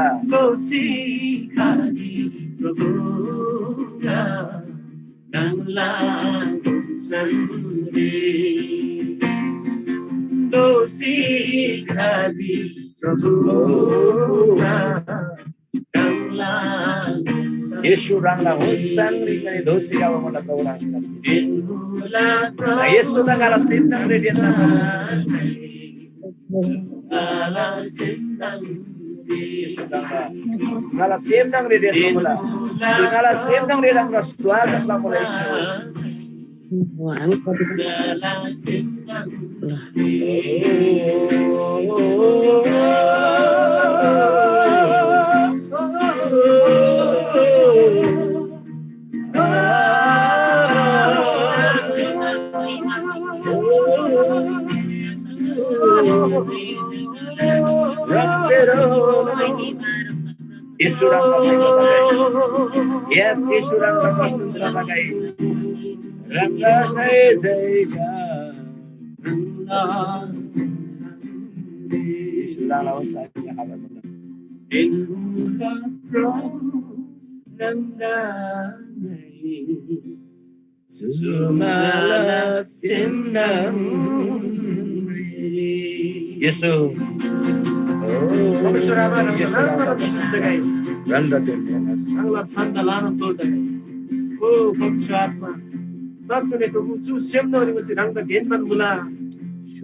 येशू ह्राङला हुन्‍साङरी ङनी दोःसी खबा मुला प्रभु ह्राङ। येशूदा ङाला सेम न्‍हङरी ढेन्‍ना प्रभु। येशू ह्राङला ङाला सेम न्‍हङरी ढेन्‍ना मुला। ङाला सेम न्‍हङरी ह्राङला स्वागत लबा मुला येशू। येशू ह्राङदा जय जय। Yes, येशू ह्राङदा प्रशंसा लगाई। ह्राङदा जय जयकार। येशू ह्राङला ओन्‍साङरी आभार मुला। प्रभु ह्राङदा जय। येशू। परमेश्‍वर आबा, ह्राङदा येशू ल्‍हानान आबा। ल्‍हानान तुति तगै। ह्राङदा तुति तगै। ह्राङला छान्‍दा ल्‍हानान तोर तगै। ओ परमेश्‍वर आत्‍मा, साँच्‍चीनै प्रभु, चु सेम न्‍हङरी ङन्‍से ह्राङदा ढेन्‍बान मुला।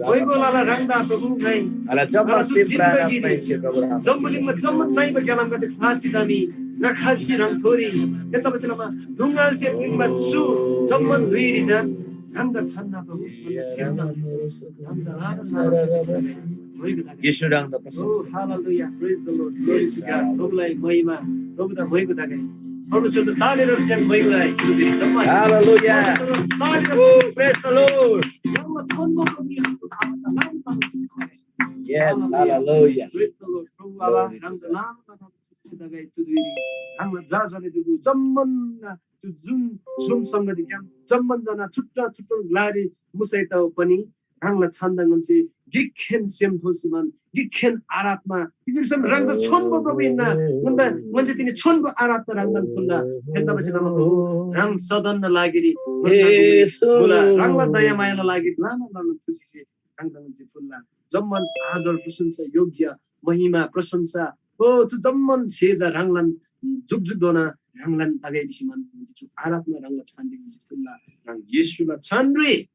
मोइगो लला ह्राङदा प्रभु ङाइ। अला जम्‍मा ङाला चु सेम प्राण जिन्दगी आत्‍मा इच्‍छे प्रभु ह्राङ। जम्‍बुलिङमा जम्‍मान नइबा ग्‍यालामगदे ख्‍लासी तमी ङा खजी ह्राङथोरी। थेतबासेलमा दुङाल सेम लिङमा चु जम्‍मान ल्‍हुइरी जा ह्राङदा थान्‍ना प्रभु। ह्राङदा सेम ह्राङदा ह्राङदा ह्राङदा ह्राङदा येशू ह्राङदा प्रशंसा। Oh, hallelujah. Praise the Lord. Glory to God. प्रभुलाई महिमा, प्रभुदा महिमा तगै। परमेश्‍वरदा तालीहरू सेम महिमा तगै। Hallelujah. परमेश्‍वरदा तालीहरू same. Oh, praise the Lord. ह्राङला छन्‍बो प्रभु येशूको नाममा ताली ताली। Yes, hallelujah. Praise the Lord. प्रभु आबा, ह्राङदा नाम नाम सित गै चुदुइरी ह्राङला जा जाने दुगु जम्‍मान चु जुन जुन संगतिग्‍याम जम्‍मान जना छुट्टा छुट्टा ग्‍लारी मुसै तब पनि ह्राङला छन्‍दा ङन्‍से गिकखेन सेम थोसी मान गिकखेन आराधना तिग्‍सम ह्राङदा छोन्‍बो प्रभु हिन्‍ना। ङन्‍दा ङन्‍से तिनी छोन्‍बो आराधना ह्राङदान फुल्‍ला। थेतबासेलमा प्रभु ह्राङ सदनना लागिरी मुला। ह्राङला दयामायाला लागिरी लामा लामा खुसीसे ह्राङदा ङन्‍से फुल्‍ला। जम्‍मान आदर प्रशंसा योग्य महिमा, प्रशंसा, ओ चु जम्‍मान स्‍हे चा ह्राङलान जुकजुकधोना ह्राङलान तगै भिसी मान चु आराधना ह्राङला छानरी भिसी फुल्‍ला ह्राङ येशूला छानरी।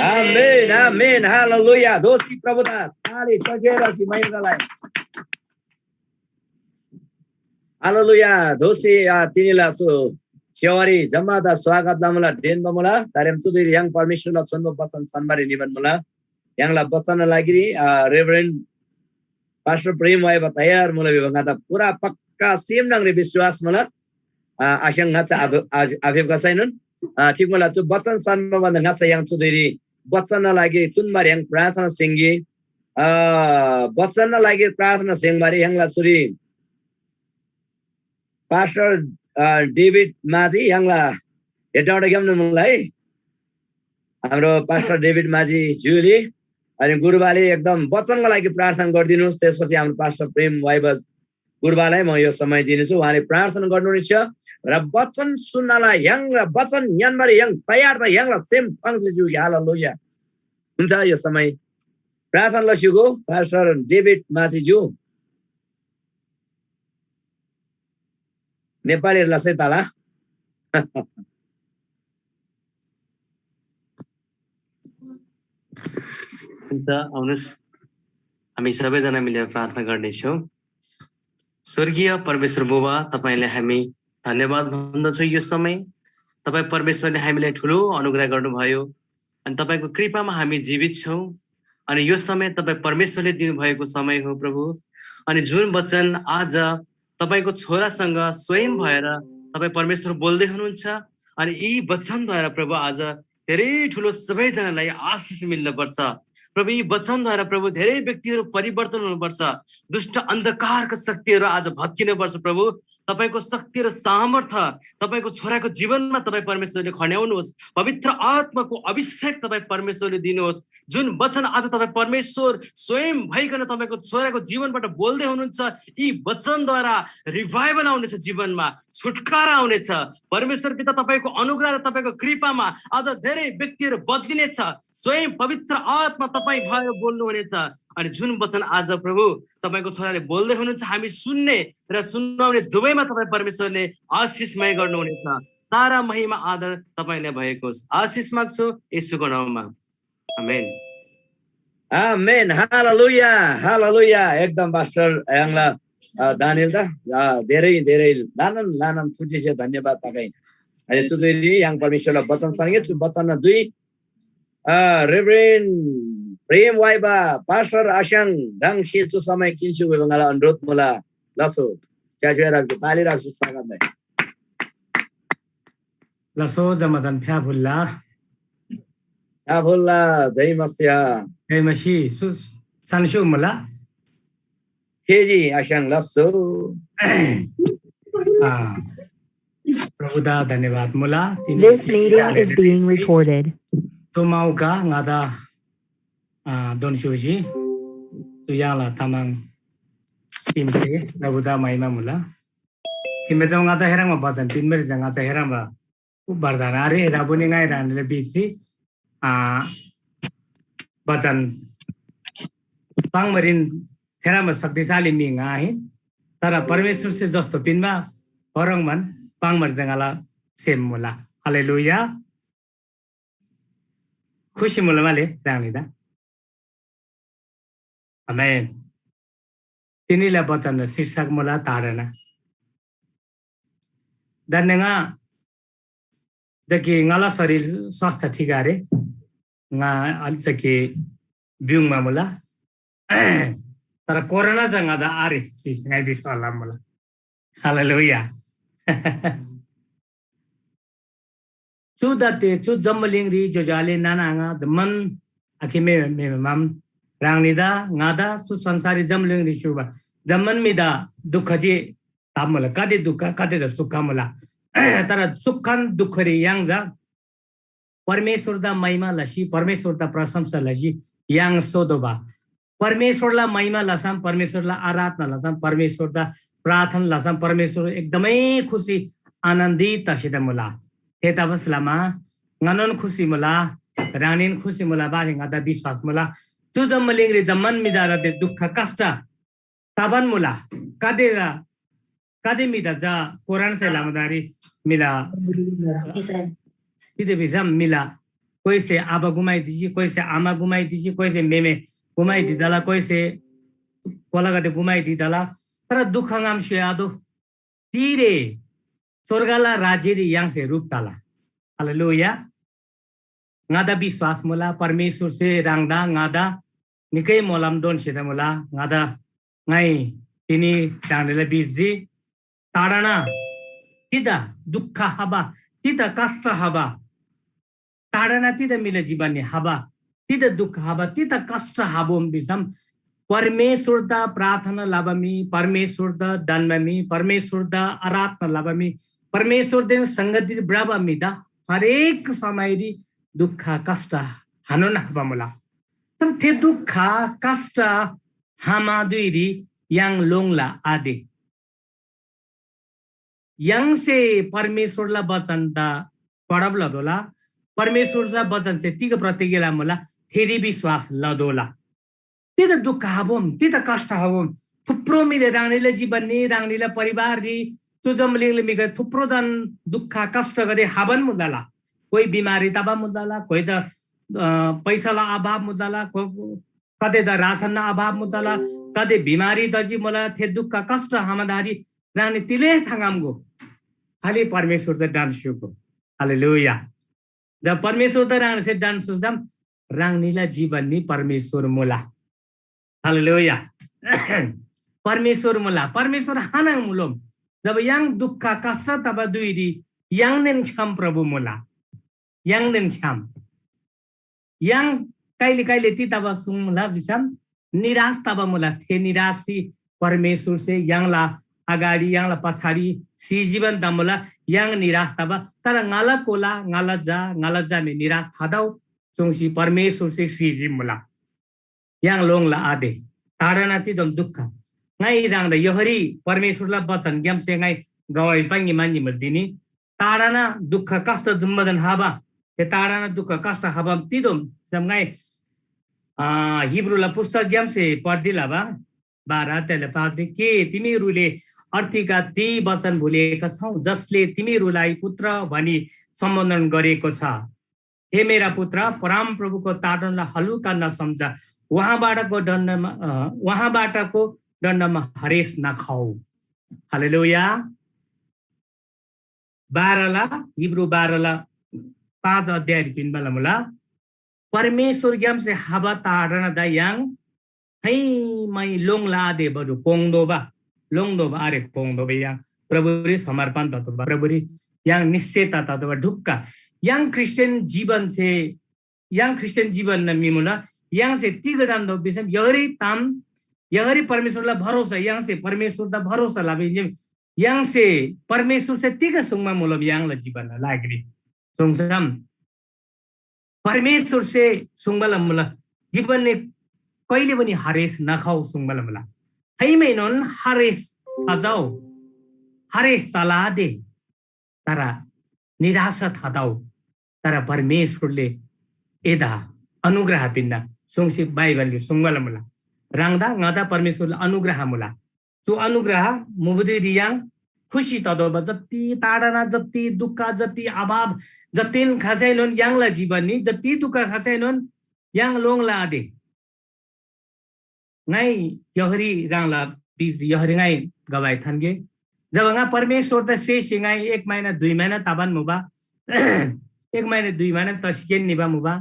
आमेन, आमेन, हालेलुया। दोसी प्रभुदा ताली टकेर कि महिमालाई। हालेलुया। दोसी आ, तिनीला चु सेवारी जम्मादा स्वागत लमुला, डेन बमुला। तारेम चुदुरी य्‍हाङ परमेश्‍वरला छोन्‍बो वचन सन्‍बारी निबन मुला। य्‍हाङला वचनला लागिरी आ, रेभरेन्ड पास्टर प्रेम वाइबा तयार मुला भिबा ङादा पुरा पक्का सेम न्‍हङरी विश्वास मुला। आ, आस्‍याङ ङाच्‍छा आदो-, आ, आफेप्‍खा साइनोन। आ, ठीक मुला, चु वचन सान्‍बा भन्दा ङाच्‍छा य्‍हाङ चुदेरी वचनला लागिरी तुन्‍बारी य्‍हाङ प्रार्थना सेङ्‌गे। आ, वचनला लागिरी प्रार्थना सेङ्‌बारी य्‍हाङला चुरी पास्टर, आ, डेभिड माझी य्‍हाङला हेटौँडाग्‍याम मुला है। हाम्रो पास्टर डेभिड माझी ज्यूले अनि गुरुबाले एकदम वचनको लागि प्रार्थना गरिदिनुहोस्। त्यसपछि हाम्रो पास्टर प्रेम वाइबा गुरुबालाई म यो समय दिनेछु, उहाँले प्रार्थना गर्नुहुनेछ। र वचन सुन्नलाई य्‍हाङ र वचन ङ्‌यान्‍बारी य्‍हाङ तयार त य्‍हाङला सेम फङ्सी ज्यू। हालेलुया। हुन्छ, यो समय प्रार्थना लस्युगो पास्टर डेभिड माझी ज्यू। नेपालीहरू लसै तला। हुन्छ, आउनुहोस्, हामी सबैजना मिलेर प्रार्थना गर्नेछौँ। स्वर्गीय परमेश्वर बुबा, तपाईँलाई हामी धन्यवाद भन्दछौँ। यो समय तपाईँ परमेश्वरले हामीलाई ठुलो अनुग्रह गर्नुभयो, अनि तपाईँको कृपामा हामी जीवित छौँ। अनि यो समय तपाईँ परमेश्वरले दिनुभएको समय हो, प्रभु। अनि जुन वचन आज तपाईँको छोरासँग स्वयं भएर तपाईँ परमेश्वर बोल्दै हुनुहुन्छ, अनि यी वचनद्वारा, प्रभु, आज धेरै ठुलो सबैजनालाई आशिष मिल्नुपर्छ। प्रभु, यी वचनद्वारा, प्रभु, धेरै व्यक्तिहरू परिवर्तन हुनुपर्छ। दुष्ट अन्धकारको शक्तिहरू आज भत्किनुपर्छ, प्रभु। तपाईँको शक्ति र सामर्थ्य तपाईँको छोराको जीवनमा तपाईँ परमेश्वरले खन्याउनुहोस्। पवित्र आत्माको अभिषेक तपाईँ परमेश्वरले दिनुहोस्। जुन वचन आज तपाईँ परमेश्वर स्वयं भइकन तपाईँको छोराको जीवनबाट बोल्दै हुनुहुन्छ, यी वचनद्वारा revival आउनेछ, जीवनमा छुटकारा आउनेछ। परमेश्वर पिता, तपाईँको अनुग्रह र तपाईँको कृपामा आज धेरै व्यक्तिहरू बदलिनेछ। स्वयं पवित्र आत्मा तपाईँ भएर बोल्नुहुनेछ। अनि जुन वचन आज, प्रभु, तपाईँको छोराले बोल्दै हुनुहुन्छ, हामी सुन्ने र सुनाउने दुवैमा तपाईँ परमेश्वरले आशिषमय गर्नुहुनेछ। सारा महिमा आदर तपाईँलाई भएको होस्। आशिष माग्छु येशूको नाउँमा। आमेन। आमेन। Hallelujah, hallelujah. एकदम पास्टर य्‍हाङला, अ, दानिएल दा, अ, धेरै, धेरै लानन, लानन थुजेसे धन्यवाद तगै। अनि चुदुरी य्‍हाङ परमेश्वरला वचन साङ्गे, चु वचन दुई, अ, रेभरेन्ड प्रेम वाइबा, पास्टर आस्‍याङ दङसे चु समय किन्‍सु भिबा ङाला अनुरोध मुला। लसो, च्‍याच्‍याराबसे ताली राख्‍सी स्वागत है। लसो जम्‍मादान फ्‍याफुल्‍ला। फ्‍याफुल्‍ला, जय मसीह। जय मसीह। सु-, सन्‍सु मुला। खेजी आस्‍याङ लसो। आ, प्रभुदा धन्यवाद मुला। तिनी This meeting is being recorded. तो मौका ङादा, आ, दोन स्‍युसी। तो य्‍हाङला तामाङ टिमसे प्रभुदा महिमा मुला। तिमीले ङादा हेरङमा बचन तिमीले ङादा हेरङमा वरदान आरे राबुनी ङाइ ह्राङनीले बिचरी, आ, वचन पाङ्‌बारीन थेह्रङ्बा शक्तिशाली म्‍हि ङा आहिन, तर परमेश्‍वरसे जस्तो पिन्‍बा परङबान पाङ्‌बारी चा ङाला सेम मुला। हालेलुया। खुसी मुला माले ह्राङनीदा। आमेन। तिनीला वचन शीर्षक मुला ताडना। धन्‍य ङा जकि ङाला शरीर स्वास्थ्य ठिक आरे। ङा अझ जकि बिउङमा मुला। तर कोरोना चा ङादा आरे कि ङाइ विश्वास लमुला। हालेलुया। चु दाते चु जम्‍बुलिङरी ज्‍योज्‍यो आले नाना आङा जम्‍मान आखे मे मे माम ह्राङनीदा ङादा चु संसाररी जम्‍बुलिङरी स्‍युबा जम्‍मान म्‍हिदा दुःख जे ताप्‍मुला, कति दुःख, कति त सुख मुला। तर सुखन दुःखरी य्‍हाङ जा परमेश्‍वरदा महिमा लसी, परमेश्‍वरदा प्रशंसा लसी य्‍हाङ सोतोःबा। परमेश्‍वरला महिमा लसम, परमेश्‍वरला आराधना लसम, परमेश्‍वरदा प्रार्थना लसम, परमेश्‍वर एकदमै खुसी आनन्दित तसेदा मुला। थेतबासेलमा ङनोन खुसी मुला, ह्राङनीन खुसी मुला बारे ङादा विश्‍वास मुला। चु जम्‍बुलिङरी जम्‍मान म्‍हिदा ते दुःख कष्ट तबान मुला। कदे कदे म्‍हिदा चा कोरोनासे लमादारी म्‍हिला तिथे भिसम म्‍हिला कोइसे आबा गुमाइदिजी, कोइसे आमा गुमाइदिजी, कोइसे मेमे गुमाइदिदला, कोइसे कोलागदे गुमाइदिदला। तर दुःख ङाम स्‍योयादो, तिरे स्‍वर्गला राज्‍यरी य्‍हाङसे ह्रुप तला। हालेलुया। ङादा विश्‍वास मुला, परमेश्‍वरसे ह्राङदा ङादा निकै मोलम दोन्‍सेदा मुला। ङादा ङाइ तिनी ह्राङनीला बीचरी ताडना तिदा दुःख हबा, तिदा कष्ट हबा, ताडना तिदा म्‍हिला जीवननी हबा, तिदा दुःख हबा, तिदा कष्ट हबोम भिसम परमेश्‍वरदा प्रार्थना लबा म्‍हि, परमेश्‍वरदा डन्‍बा म्‍हि, परमेश्‍वरदा आराधना लबा म्‍हि, परमेश्‍वरदेन संगति भ्रबा म्‍हिदा हरेक समयरी दुःख कष्ट हनोन हबा मुला। तर थे दुःख कष्ट हमा धुइरी य्‍हाङ लोङला आदे। य्‍हाङसे परमेश्‍वरला बचनदा पढब लतोःला। परमेश्‍वरला बचनसे तिग प्रतिज्ञा लमुला, थेरी विश्‍वास लतोःला। तिग दुःख हबोम, तिग कष्ट हबोम। थुप्रो म्‍हिले ह्राङनीला जीवननी, ह्राङनीला परिवाररी, चु जम्‍बुलिङला म्‍हिगदे थुप्रोदान दुःख कष्टगदे हबान मुलाला। कोही बिमारी तबा मुलाला, कोही त, अ, पैसाला अभाव मुलाला, को-, कतै त रासनना अभाव मुतला, कतै बिमारी तजी मुला, थे दुःख कष्ट हमादारी ह्राङनी तिले थाङामगो। खालि परमेश्‍वरदा डान्‍स्‍युगो। हालेलुया। जब परमेश्‍वरदा ह्राङसे डान्‍स्‍युसम ह्राङनीला जीवननी परमेश्‍वर मुला। हालेलुया। परमेश्‍वर मुला, परमेश्‍वर हानाङ मुलोम। जब य्‍हाङ दुःख कष्ट तबा धुइरी य्‍हाङदेन छ्‌याम प्रभु मुला। य्‍हाङदेन छ्‌याम। य्‍हाङ कहिले कहिले ति तबा सुङ्मुला भिसम निराश तबा मुला। थे निराशरी परमेश्‍वरसे य्‍हाङला अगाडि, य्‍हाङला पछाडि सिजीवन तमुला, य्‍हाङ निराश तबा। तर ङाला कोला, ङाला जा, ङाला जा मी निराश थातउ, सुङ्सी परमेश्‍वरसे सिजी मुला। य्‍हाङ लोङला आदे, ताडना तिदम दुःख। ङाइ ह्राङदा यहरी परमेश्‍वरला बचनग्‍यामसे ङाइ गवाही पाङ्‌गे मान्‍जी मुल दिनी। ताडना दुःख कष्ट जुम्‍मादान हबा, थे ताडना दुःख कष्ट हबम तिदोम जम ङाइ, अ, हिब्रूला पुस्तकग्‍यामसे पढ्दी लबा, बाह्र अध्यायला पाँचरी, के तिमीहरूले अर्तीका ती वचन भुलेका छौ, जसले तिमीहरूलाई पुत्र भनी सम्बोधन गरेको छ? हे मेरा पुत्र, परमप्रभुको ताडनलाई हलुका नसम्झ, उहाँबाटको दण्डमा, अ, उहाँबाटको दण्डमा हरेस नखाऊ। हालेलुया। बाह्रला, हिब्रू बाह्रला पाँच अध्यायरी पिन्‍बाला मुला, परमेश्‍वरग्‍यामसे हबा ताडनदा य्‍हाङ थैमै लोङला आदे बरु कोङदोबा, लोङदोबा आरे कोङदोबा य्‍हाङ प्रभुरी समर्पण ततोबा, प्रभुरी य्‍हाङ निश्चयता ततोबा ढुक्‍का। य्‍हाङ ख्रीष्‍टियन जीवनसे, य्‍हाङ ख्रीष्‍टियन जीवन न मिमुला, य्‍हाङसे तिग डन्‍दो भिसम यहरी ताम, यहरी परमेश्‍वरला भरोसा, य्‍हाङसे परमेश्‍वरदा भरोसा लबा हिन्‍सम य्‍हाङसे परमेश्‍वरसे तिग सुङ्बा मुलब य्‍हाङला जीवनला लागिरी सुङसम परमेश्‍वरसे सुङ्बाला मुला, जीवनले कहिले पनि हरेस नखाऊ सुङ्बाला मुला। थैमैनोन हरेस थाजाऊ, हरेस चलादे, तर निराशा थाताऊ, तर परमेश्‍वरले एदा अनुग्रह पिन्‍ना सुङ्सी बाइबलले सुङ्बाला मुला। ह्राङदा ङादा परमेश्‍वरले अनुग्रह मुला। चु अनुग्रह मुबुदी रियाङ खुसी तदोबा जति ताडना, जति दुःख, जति अभाव, जतिन खसैनोन य्‍हाङला जीवननी जति दुःख खसैनोन य्‍हाङ लोङला आदे। ङाइ यहरी ह्राङला बीच यहरी ङाइ गवाही थान्‍गे। जब ङा परमेश्‍वर त सेसी ङाइ एक महिना, दुई महिना तबान मुबा। एक महिना, दुई महिना तसिकेन निबा मुबा।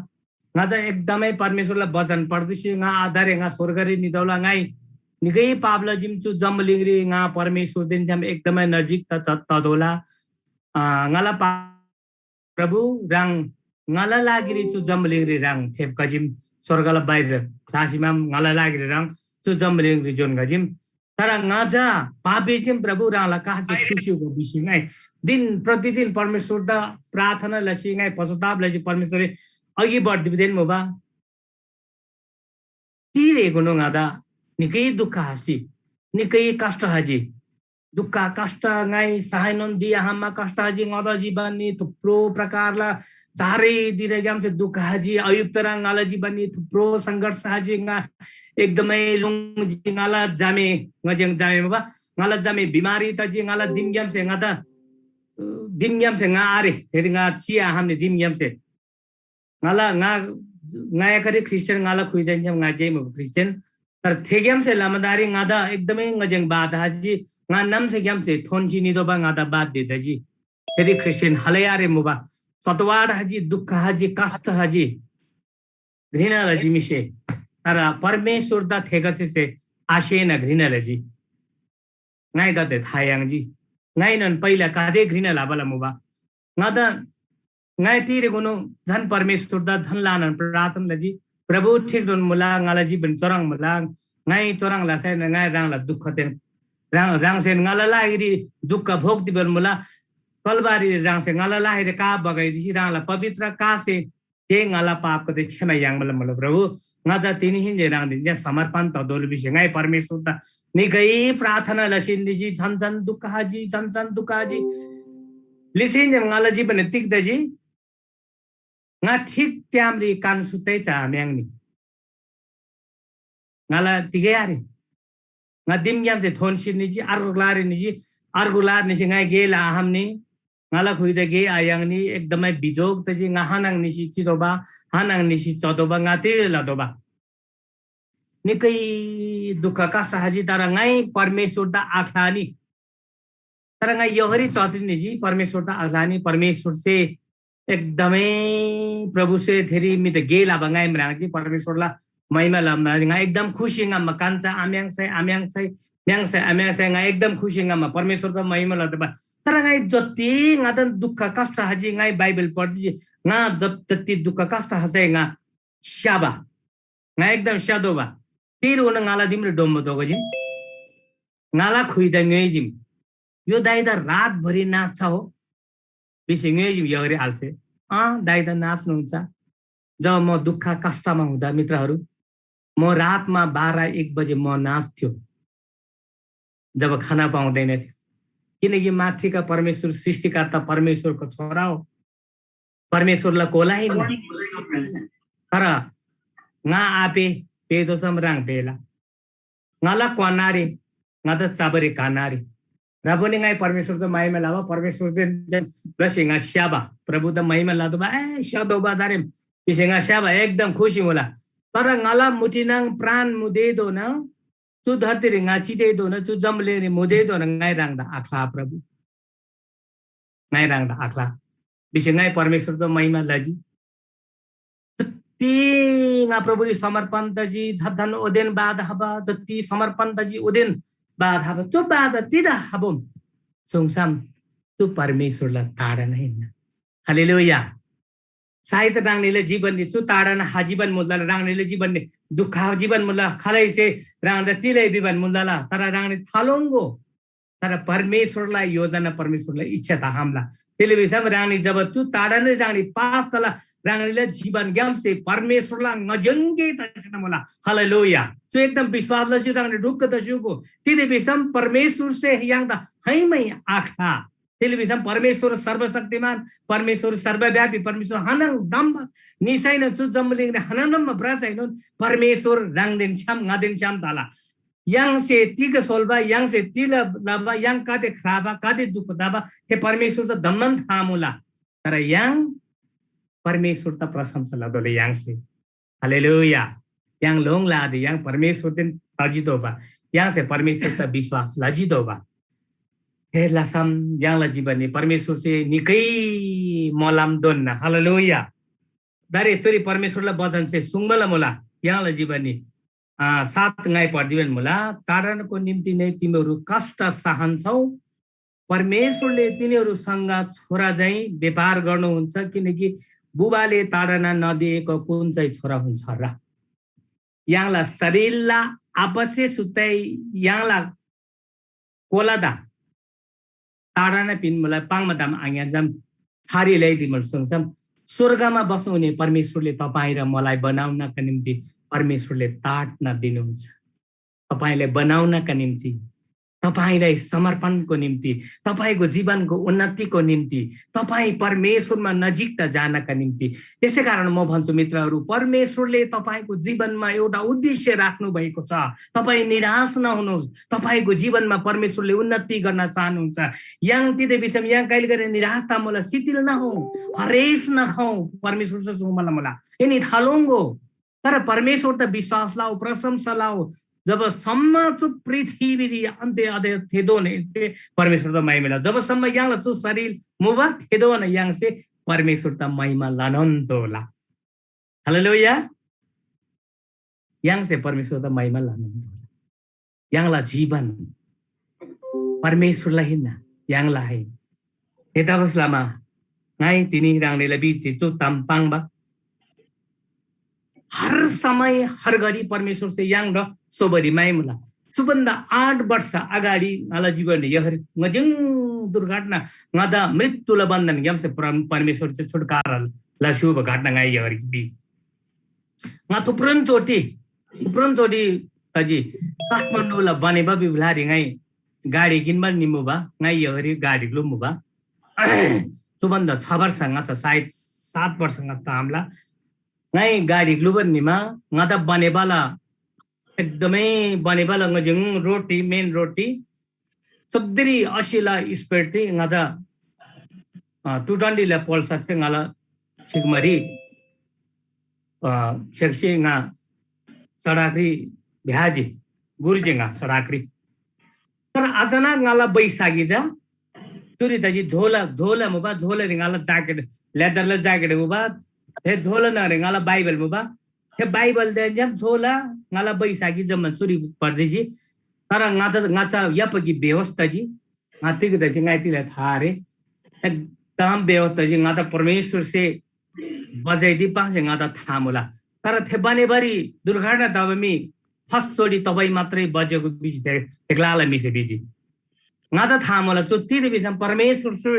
ङा चा एकदमै परमेश्‍वरला बचन पढ्दिसी ङा आधारे ङा स्‍वर्गरी निदौला ङाइ निगै पाप लजिम चु जम्‍बुलिङरी ङा परमेश्‍वरदेन छ्‌याम एकदमै नजिक त, त, तदोला। अ, ङाला पा-, प्रभु ह्राङ ङाला लागिरी चु जम्‍बुलिङरी ह्राङ फेप्‍खजिम स्‍वर्गला बाहिर ख्‍लासीमाम ङाला लागिरी ह्राङ चु जम्‍बुलिङरी जोन्‍खजिम। तर ङा चा पापीजीम प्रभु ह्राङला कासे खुसी हो भिसी ङाइ दिन प्रतिदिन परमेश्‍वरदा प्रार्थना लसी ङाइ पश्चाताप लसी परमेश्‍वररी अघि बढ्दिदेन मुबा। तिरेकुनु ङादा निकै दुःख हसी, निकै कष्ट हजी। दुःख कष्ट ङाइ सहायनोन दिया हम्मा कष्ट हजी ङादा जीवननी थुप्रो प्रकारला चारैतिरग्‍यामसे दुःख हाजी। अयुब तर ङाला जीवननी थुप्रो संघर्ष हाजी। ङा एकदमै लुङ जी, ङाला जामे, ङजेङ जामे बाबा, ङाला जामे बिमारी तजी। ङाला दिमग्‍यामसे ङादा, दिमग्‍यामसे ङा आरे, फेरि ङा चिया आहाम्‍ने दिमग्‍यामसे। ङाला ङा ङाया खरी ख्रिस्टियन ङाला खुइदेन छ्‌याम ङा जे मुबा ख्रिस्टियन। तर थेग्‍यामसे लमादारी ङादा एकदमै ङजेङ बाधा हाजी। ङा नाम्‍सेग्‍यामसे थोन्‍सी नितोःबा ङादा बाध्य तजी। फेरि ख्रिस्टियन हलै आरे मुबा। सतवाड हाजी, दुःख हाजी, कष्ट हाजी, घृणा लजी म्‍हिसे। तर परमेश्‍वरदा थेगसेसे आसेना घृणा लजी। ङाइ गाते था याङ्जी। ङाइनोन पहिला गाते घृणा लबाला मुबा। ङादा ङाइ तिरेकुनु झन परमेश्‍वरदा झन ल्‍हानान प्रार्थना लजी। प्रभु ठिकनोन मुला, ङाला जीवन चोराङ मुला। ङाइ चोराङ लसैन ङाइ ह्राङला दुःखतेन ह्राङ ह्राङसेन ङाला लागिरी दुःख भोग दिबान मुला। कलबारी ह्राङसे ङाला लागिरी का बगाइदिसी ह्राङला पवित्र कासे जे ङाला पापगदे क्षमा याङ्बाला मुला प्रभु। ङा चा तिनीहिन जे ह्राङदेन जे समर्पण तदोल भिसी ङाइ परमेश्‍वरदा निकै प्रार्थना लसीन निजी। झन झन दुःख हाजी, झन झन दुःख हाजी। लिसीन जे ङाला जीवन तिग्‍दा जी? ङा ठिक ट्यामरी कान सुत्तै चा म्‍याङ्नी। ङाला तिगै आरे। ङा दिमग्‍यामसे थोन्‍सी निजी, अर्गु ग्‍लारी निजी, अर्गु ग्‍लार निसी ङाइ गे लआखम्‍नी। ङाला खुइदा गे आयाङ्नी, एकदमै बिजोग तजी। ङा हानाङ निसी चितोःबा, हानाङ निसी चतोःबा, ङा तिरे लतोःबा। निकै दुःख कष्ट हाजी, तर ङाइ परमेश्‍वरदा आख्‍लानी। तर ङाइ यहोरी चतुरी निजी, परमेश्‍वरदा आख्‍लानी। परमेश्‍वरसे एकदमै प्रभुसे थेरी मित गे लबा ङाइ म्राङ्जी। परमेश्‍वरला महिमा लबा म्राङ्जी। ङाइ एकदम खुसी ङम्‍मा कान्छा आम्‍याङ्सै, आम्‍याङ्सै, म्‍याङ्सै, आम्‍याङ्सै ङाइ एकदम खुसी ङम्‍मा परमेश्‍वरदा महिमा लतोःबा। तर ङाइ जति ङादन दुःख कष्ट हाजी, ङाइ बाइबल पढ्जी, ङा जब-, जति दुःख कष्ट हासै ङा स्‍याबा। ङा एकदम स्‍यातोःबा। तिर उन ङाला दिमरी डोम्‍बो तोगोजिम। ङाला खुइदा ङ्‌योइजिम। यो दाइदा रातभरि नाच्‍छ हो। भिसी ङ्‌योइजिम यहोरी आलसे। अँ, दाइदा नाच्‍नुहुन्छ। जब म दुःख कष्टमा हुँदा मित्रहरू, म रातमा बाह्र एक बजे म नाच्‍थ्यो। जब खाना पाउँदैन थियो। किनकि माथिका परमेश्‍वर सृष्टिकर्ता परमेश्‍वरको छोरा हो। परमेश्‍वरला कोला हिन्‍ना। तर ङा आपे पेदोसम ह्राङ पेला। ङाला क्‍वानारी ङादा चबारी कानारी। र पनि ङाइ परमेश्‍वरदा महिमा लबा, परमेश्‍वरदेन लसी ङा स्‍याबा, प्रभुदा महिमा लतोःबा, ए, स्‍यातोःबा दारेम भिसी ङा स्‍याबा एकदम खुसी मुला। तर ङाला मुठीनाङ प्राण मुदेधोना, चु धरतीरी ङा चितेधोना, चु जम्‍बुलिङरी मुदेधोना ङाइ ह्राङदा आख्‍ला प्रभु। ङाइ ह्राङदा आख्‍ला भिसी ङाइ परमेश्‍वरदा महिमा लजी। जति ङा प्रभुरी समर्पण तजी, झद्दन ओदेन बाधा हबा, जति समर्पण तजी ओदेन बाधा हबा, चु बाधा तिदा हबोम सुङसम चु परमेश्‍वरला ताडना हिन्‍ना। हालेलुया। सायद ह्राङनीला जीवनरी चु ताडना हा जीवन मुला, ह्राङनीला जीवनरी दुःख हा जीवन मुला, खालैसे ह्राङदा तिलै विवन मुला, तर ह्राङनी थालोङ्‍गो। तर परमेश्‍वरला योजना, परमेश्‍वरला इच्छा त हामला। त्यसले भिसम ह्राङनी जब चु ताडना ह्राङनी पास तला, ह्राङनीला जीवनग्‍यामसे परमेश्‍वरला ङजङ्गे तसेन मुला। हालेलुया। चु एकदम विश्वास लसी ह्राङनी ढुक्क तस्‍युगो। तिथे भिसम परमेश्‍वरसे य्‍हाङदा हैमै आख्‍ला। त्यसले भिसम परमेश्‍वर सर्वशक्तिमान, परमेश्‍वर सर्वव्यापी, परमेश्‍वर हनङ दम्‍ब निसैनोन चु जम्‍बुलिङरी हनङ दम्‍ब भ्रसैनोन परमेश्‍वर ह्राङदेन छ्‌याम ङादेन छ्‌याम तला। य्‍हाङसे तिग सोल्‍बा, य्‍हाङसे तिल लबा, य्‍हाङ गाते ख्राबा, गाते दुःख तबा, थे परमेश्‍वर त दम्‍मान था मुला। तर य्‍हाङ परमेश्‍वर त प्रशंसा लतोःले य्‍हाङसे। हालेलुया। य्‍हाङ लोङ लादे य्‍हाङ परमेश्‍वरदेन तजितोःबा, य्‍हाङसे परमेश्‍वर त विश्‍वास लजितोःबा। थे लसम य्‍हाङला जीवननी परमेश्‍वरसे निकै मोलम दोन्‍ना। हालेलुया। दारे चुरी परमेश्‍वरला वचनसे सुङ्बला मुला य्‍हाङला जीवननी। अ, सात ङाइ पढिदिबेन मुला, ताडनको निम्ति नै तिमीहरू कष्ट सहन्छौ। परमेश्‍वरले तिनीहरूसँग छोरा झैँ व्यापार गर्नुहुन्छ, किनकि बुबाले ताडना नदिएको कुन चाहिँ छोरा हुन्छ र? य्‍हाङला शरीरला आवश्यक सुत्तै य्‍हाङला कोलादा ताडना पिन्‍मुला पाङ्‌मा दाम आङ्‌यान्‍जाम थारी ल्याइदिमुल सुङसम स्वर्गमा बस्नुहुने परमेश्‍वरले तपाईँ र मलाई बनाउनका निम्ति परमेश्‍वरले ताडना दिनुहुन्छ। तपाईँलाई बनाउनका निम्ति तपाईँलाई समर्पणको निम्ति, तपाईँको जीवनको उन्नतिको निम्ति, तपाईँ परमेश्वरमा नजिकता जानका निम्ति। त्यसै कारण म भन्छु मित्रहरू, परमेश्वरले तपाईँको जीवनमा एउटा उद्देश्य राख्नु भएको छ। तपाईँ निराश नहुनुहोस्। तपाईँको जीवनमा परमेश्वरले उन्नति गर्न चाहनुहुन्छ। य्‍हाङ तिथे विषम य्‍हाङ कहिले कहिले निराश ता मुला, शिथिल नहौ, हरेस नखौ, परमेश्वर से चुमला मुला। एनी थालोङ्गो, तर परमेश्वर त विश्वास लाओ, प्रशंसा लाओ। जब सम्म चु पृथ्वीरी अन्त्य अदे थेदोन से परमेश्वर त महिमा ला। जब सम्म य्‍हाङला चु शरीर मुबा थेदोन य्‍हाङ से परमेश्वर त महिमा लानन तोला। हालेलुया। य्‍हाङ से परमेश्वर त महिमा लानन तोला। य्‍हाङला जीवन परमेश्वरला हिन्‍ना, य्‍हाङला आहिन। थेतबासेलमा ङाइ तिनी ह्राङनीला बीच चु ताम पाङ्बा। हर समय, हर घडी परमेश्वरसे य्‍हाङ र सोबरी माया मुला। चुभन्दा आठ वर्ष अगाडि ङाला जीवन यहर ङजिङ दुर्घटना, ङादा मृत्युला बन्धन ग्‍यामसे परम-, परमेश्वरसे छुटकारा लस्‍युबा घटना ङाइ यहर बी। ङा थुप्रोन चोटी, थुप्रोन चोटी तजी काठमाडौँला बनेबा बिबलारी ङाइ गाडी किन्‍बान निमुबा, ङाइ यहरी गाडी ग्‍लुमुबा। चुभन्दा छ वर्ष ङाचा सायद सात वर्ष ङाचा तामला। ङाइ गाडी ग्‍लुबान निमा ङादा बनेबाला एकदमै बनेबाला ङजिङ रोटी, मेन रोटी, सद्दरी असीला स्पिडरी ङादा, अ, टु ट्वेन्टीला पल्सर से ङाला छिकमरी, अ, छेक्सी ङा सडाकरी भ्याजी, गुरुजी ङा सडाकरी। तर अचानक ङाला बैशाखी जा चुरी तजी झोला, झोला मुबा, झोलारी ङाला ज्याकेट, लेदरला ज्याकेट मुबा, हे झोला न्‍हङरी ङाला बाइबल मुबा, हे बाइबल देन्‍जेम झोला ङाला बैशाखी जम्‍मा चुरी पर्दिजी। तर ङाचा, ङाचा यपकी बेहोस तजी, ङा तिग तजी ङाइ तिगला था आरे। एकदम बेहोस तजी, ङादा परमेश्‍वरसे बजाइदी पाङ्से ङादा था मुला। तर थे बनेबारी दुर्घटना तबा मी फर्स्ट चोटी तपाईँ मात्रै बजेको बिजी थे, एक्लाला मिसे बिजी। ङादा था मुला, चु तिथे भिसम परमेश्‍वर सु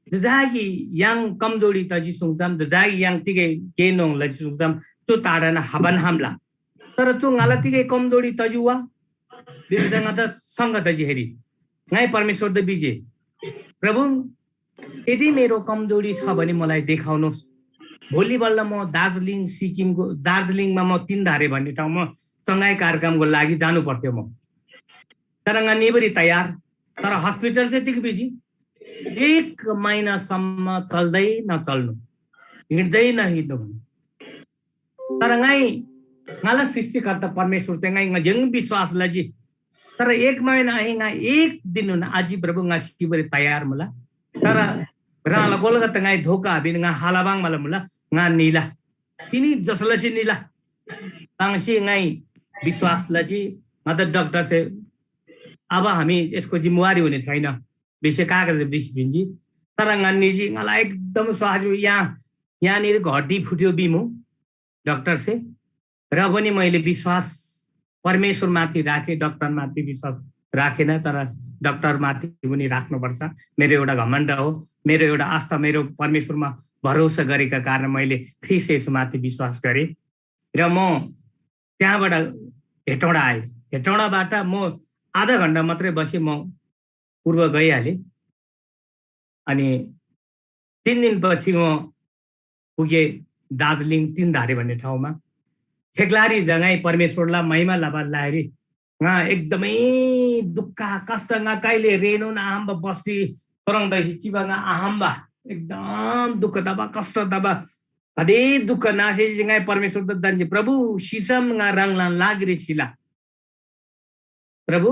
जजागी य्‍हाङ कमजोरी तजी सुङसम, जजागी य्‍हाङ तिगै गे नोङ लजी सुङसम, चु ताडाना हबन हमला। तर चु ङाला तिगै कमजोरी तजु वा? बिबिदा ङादा संग तजी हेरी। ङाइ परमेश्‍वरदा बिजे, प्रभु, यदि मेरो कमजोरी छ भने मलाई देखाउनुहोस्। भोलि बल्ल म दार्जिलिङ, सिक्किमको, दार्जिलिङमा म तिन धारे भन्ने ठाउँमा चङ्गाई कार्यक्रमको लागि जानु पर्थ्यो म। तर ङा निबरी तयार, तर हस्पिटल चाहिँ तिग बिजी। एक महिनासम्म चल्दै नचल्नु, हिँड्दै नहिँड्नु भन्नु। तर ङाइ ङाला सृष्टिकर्ता परमेश्वर चाहिँ ङाइ ङा जेङ विश्वास लजी। तर एक महिना अही ङा एक दिन हुन आजी प्रभु ङा सिबरी तयार मुला। तर ह्राला गोलगत ङाइ धोका बिन ङा हालाबाङ मला मुला, ङा निला। तिनी जसलसी निला। ताङ्सी ङाइ विश्वास लजी। ङा त डाक्टर से अब हामी यसको जिम्मेवारी हुने छैन। बेसी कागज बेसी भिन्जी। तर ङा निजी ङाला एकदम स्वाज यहाँ, यहाँनिर घड्डी फुट्यो बिमु डाक्टर से। र पनि मैले विश्वास परमेश्वर माथि राखेँ, डाक्टर माथि विश्वास राखेन, तर डाक्टर माथि पनि राख्नुपर्छ। मेरो एउटा घमण्ड हो, मेरो एउटा आस्था मेरो परमेश्वरमा भरोसा गरेका कारण मैले ख्रीष्ट येशू माथि विश्वास गरेँ। र म त्यहाँबाट हेटौँडा आएँ। हेटौँडाबाट म आधा घन्टा मात्रै बसी म पूर्व गइहालेँ। अनि तिन दिनपछि म पुगेँ दार्जिलिङ तिनधारे भन्ने ठाउँमा। थेक्लारी जङाइ परमेश्वरला महिमा लबा लाइरी ङा एकदमै दुःख कष्ट ङा कहिले रेनोन आहम्बा बस्ती तरङ द हिचिबा ङा आहम्बा एकदम दुःख दबा कष्ट दबा कदे दुःख नासे ङाइ परमेश्वर त दन्‍जे प्रभु सिसम ङा ह्राङला लागिरी सिला। प्रभु,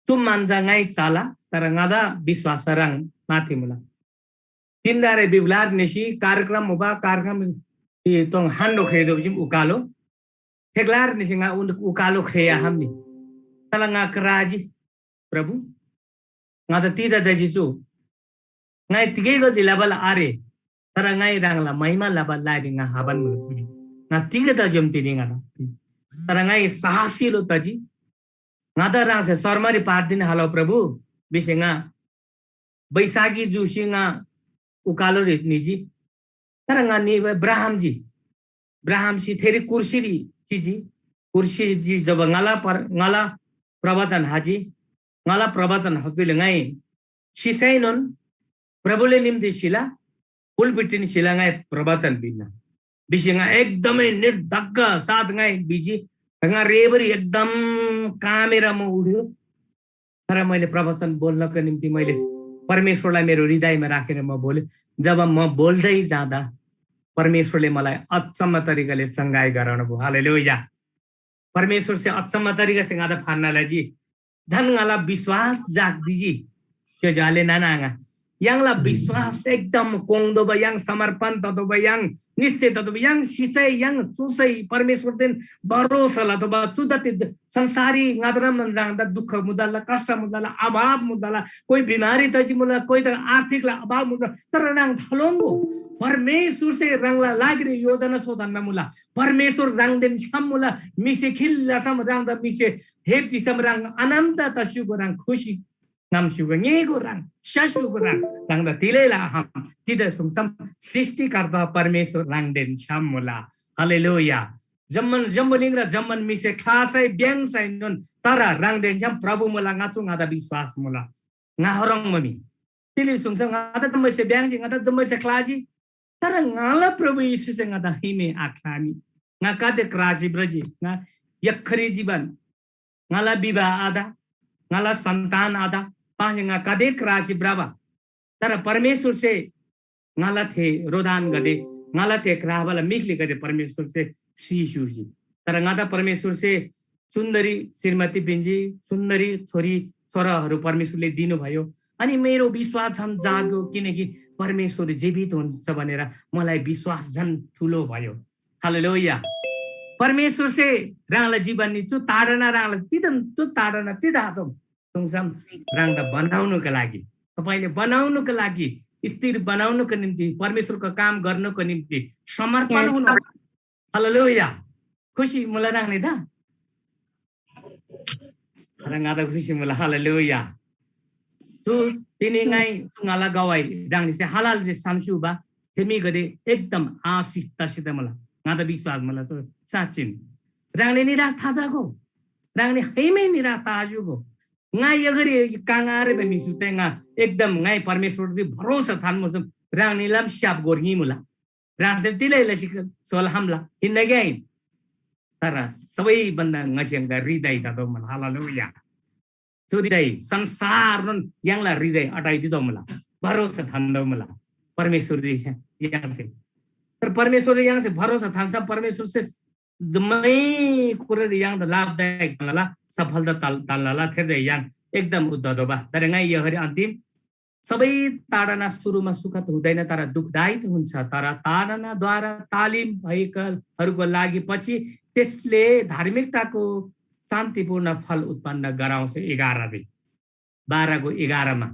चु मान्‍जा ङाइ चाला, तर ङादा विश्‍वास ह्राङ माथि मुला। तिन्‍दारे बिब्‍लार निसी कार्यक्रम मुबा, कार्यक्रम इ तोङ हान्‍डो ख्रेदो जिम उकालो। थेग्‍लार निसी ङा उन उकालो ख्रेया हामनी। तला ङा क्राजी, प्रभु, ङादा तिदा दजी चु। ङाइ तिगै गति लबाला आरे, तर ङाइ ह्राङला महिमा लबा लाइरी ङा हाबान मुला चुरी। ङा तिगै तज्‍योम तिनी ङादा। तर ङाइ साहसीलो तजी। ङादा ह्राङसे शर्मारी पार्दिन हालौ प्रभु, भिसी ङा बैशाखी जुसी ङा उकालो रे निजी। तर ङा निबा ब्राहमजी, ब्राहमसी थेरी कुर्सीरी चिजी। कुर्सीजी जब ङाला पर, ङाला प्रवचन हाजी, ङाला प्रवचन हपिल ङाइ सिसैनोन प्रभुले निम्ति सिला, पुलपिटिन सिला ङाइ प्रवचन पिन्‍ना। भिसी ङा एकदमै निर्धक्क साथ ङाइ भिजी, ङा रेबरी एकदम कामेर म उठ्यो। तर मैले प्रवचन बोल्नको निम्ति मैले परमेश्वरलाई मेरो हृदयमा राखेर म बोले। जब म बोल्दै जाँदा परमेश्वरले मलाई अचम्म तरिकाले चङ्गाई गराउनु भयो। हालेलुया। परमेश्वरसे अचम्म तरिकासे ङादा फान्‍ना लजी। झन ङाला विश्वास जाग्दिजी। त्यो जाले नाना आङा, य्‍हाङला विश्वास एकदम कोङ्दोबा, य्‍हाङ समर्पण ततोबा, य्‍हाङ निश्चय ततोबा, य्‍हाङ सिसै, य्‍हाङ सुसै परमेश्वरदेन भरोसा लतोबा। चुदा ति संसारी ङादरम ह्राङदा दुःख मुजाला, कष्ट मुजाला, अभाव मुजाला, कोही बिमारी तजी मुला, कोही त आर्थिकला अभाव मुला, तर ह्राङ थालोङ्गो। परमेश्वरसे ह्राङला लागिरी योजना सोधनमा मुला। परमेश्वर ह्राङदेन छ्‌याम मुला। म्‍हिसे खिल्‍लासम ह्राङदा म्‍हिसे हेप्‍जीसम ह्राङ आनन्द तस्‍युगो, ह्राङ खुसी ङाम्‍स्‍युगो, ङेगो ह्राङ, स्‍यास्‍युगो ह्राङ, ह्राङदा तिलैला आहाम। तिदा सुङसम सृष्टिकर्ता परमेश्वर ह्राङदेन छ्‌याम मुला। हालेलुया। जम्‍मान जम्‍बुलिङ र जम्‍मान म्‍हिसे ख्‍लासै ब्‍याङ्सैनोन, तर ह्राङदेन छ्‌याम प्रभु मुला। ङाचु ङादा विश्‍वास मुला। ङा हरङ्‌बा म्‍हि। तिली सुङसम ङादा जम्‍बैसे ब्‍याङ्जी, ङादा जम्‍बैसे ख्‍लाजी। तर ङाला प्रभु येशूसे ङादा हिमे आख्‍लानी। ङा गाते क्रासी भ्रजी, ङा यक्‍खरी जीवन, ङाला विवाह आत, ङाला सन्‍तान आत, पासे ङा गाते क्रासी भ्रबा। तर परमेश्‍वरसे ङाला थे रोदानगदे, ङाला थे क्राबाला मिख्‍लीगदे परमेश्‍वरसे सिस्‍युजी। तर ङादा परमेश्‍वरसे सुन्दरी श्रीमती पिन्‍जी, सुन्दरी छोरी छोराहरू परमेश्‍वरले दिनुभयो। अनि मेरो विश्वास झन जाग्यो, किनकि परमेश्‍वर जीवित हुन्छ भनेर मलाई विश्वास झन ठुलो भयो। हालेलुया। परमेश्‍वरसे ह्राङला जीवननी चु ताडना ह्राङला तिदन चु ताडना तिदा आतोम। तुङसम ह्राङदा बनाउनुको लागि, तपाईँले बनाउनुको लागि, स्थिर बनाउनुको निम्ति, परमेश्‍वरको काम गर्नुको निम्ति समर्पण हुनुहोस्। हालेलुया। खुसी मुला ह्राङनी दा? ह्राङ आदा खुसी मुला। हालेलुया। चु तिनी ङाइ चु ङाला गवाही ह्राङनीसे हालाल जे सामस्‍युबा, थेमीगदे एकदम आशिष तसित मुला। ङादा विश्वास मुला चु साँच्‍चिन। ह्राङनी निराश थातगो। ह्राङनी हैमै निराश ताजुगो। ङाइ अगर काङारे बे म्‍हिसु ते ङा एकदम ङाइ परमेश्‍वररी भरोसा थान मुसम ह्राङनीलाम स्‍याप गोर ङी मुला। ह्राङसे तिलै लसी सोल हमला हिन्‍ना ग्‍याइ। तर सबैभन्दा ङस्‍यङदा हृदय तदो मुला। हालेलुया। चु हृदय संसारनोन य्‍हाङला हृदय अटाइदिदो मुला। भरोसा थान्दो मुला। परमेश्‍वररी य्‍हाङसे। तर परमेश्‍वररी य्‍हाङसे भरोसा थान्‍सम परमेश्‍वरसे जम्मै कुरारी य्‍हाङदा लाभदायक तलला, सफलता तल-, तलला, थेर्दै य्‍हाङ एकदम उद्धत होबा। तर ङाइ यहरी अन्तिम सबै ताडना सुरुमा सुखद हुँदैन, तर दुःखदायी त हुन्छ। तर ताडनाद्वारा तालिम भएकाहरूको लागि पछि त्यसले धार्मिकताको शान्तिपूर्ण फल उत्पन्न गराउँछ। एघारले, बाह्रको एघारमा।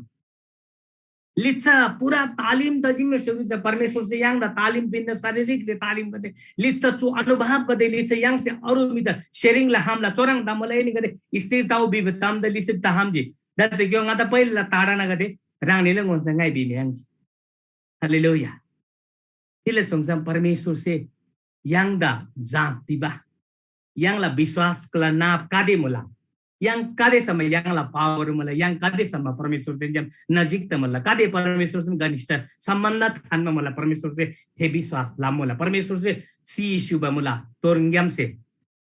लिच्‍छा पुरा तालिम तजिम स्‍योगुसे परमेश्‍वरसे य्‍हाङदा तालिम पिन्‍ना, शारीरिक रे तालिम गदे लिच्‍छा चु अनुभव गदे लिच्‍छा य्‍हाङसे अरू म्‍हिदा sharing ला हामला चोराङ दामला एनी गदे स्थिर ताउ बिबे ताम द लिच्‍छा द हामजी। दत्ते क्‍यो ङादा पहिला ताडना गदे ह्राङनीले ङोन्‍सा ङाइ बिमी याङ्जी। हालेलुया। तिले सोङसम परमेश्‍वरसे य्‍हाङदा जाँच दिबा। य्‍हाङला विश्‍वासला नाप कादे मुला? य्‍हाङ कादेसम्म य्‍हाङला power मुला? य्‍हाङ कादेसम्म परमेश्‍वरदेन छ्‌याम नजिक त मुला? कादे परमेश्‍वरसेन घनिष्ठ सम्बन्ध थान्‍बा मुला? परमेश्‍वरसे थे विश्‍वास लमुला? परमेश्‍वरसे सी स्‍युबा मुला तोरङग्‍यामसे?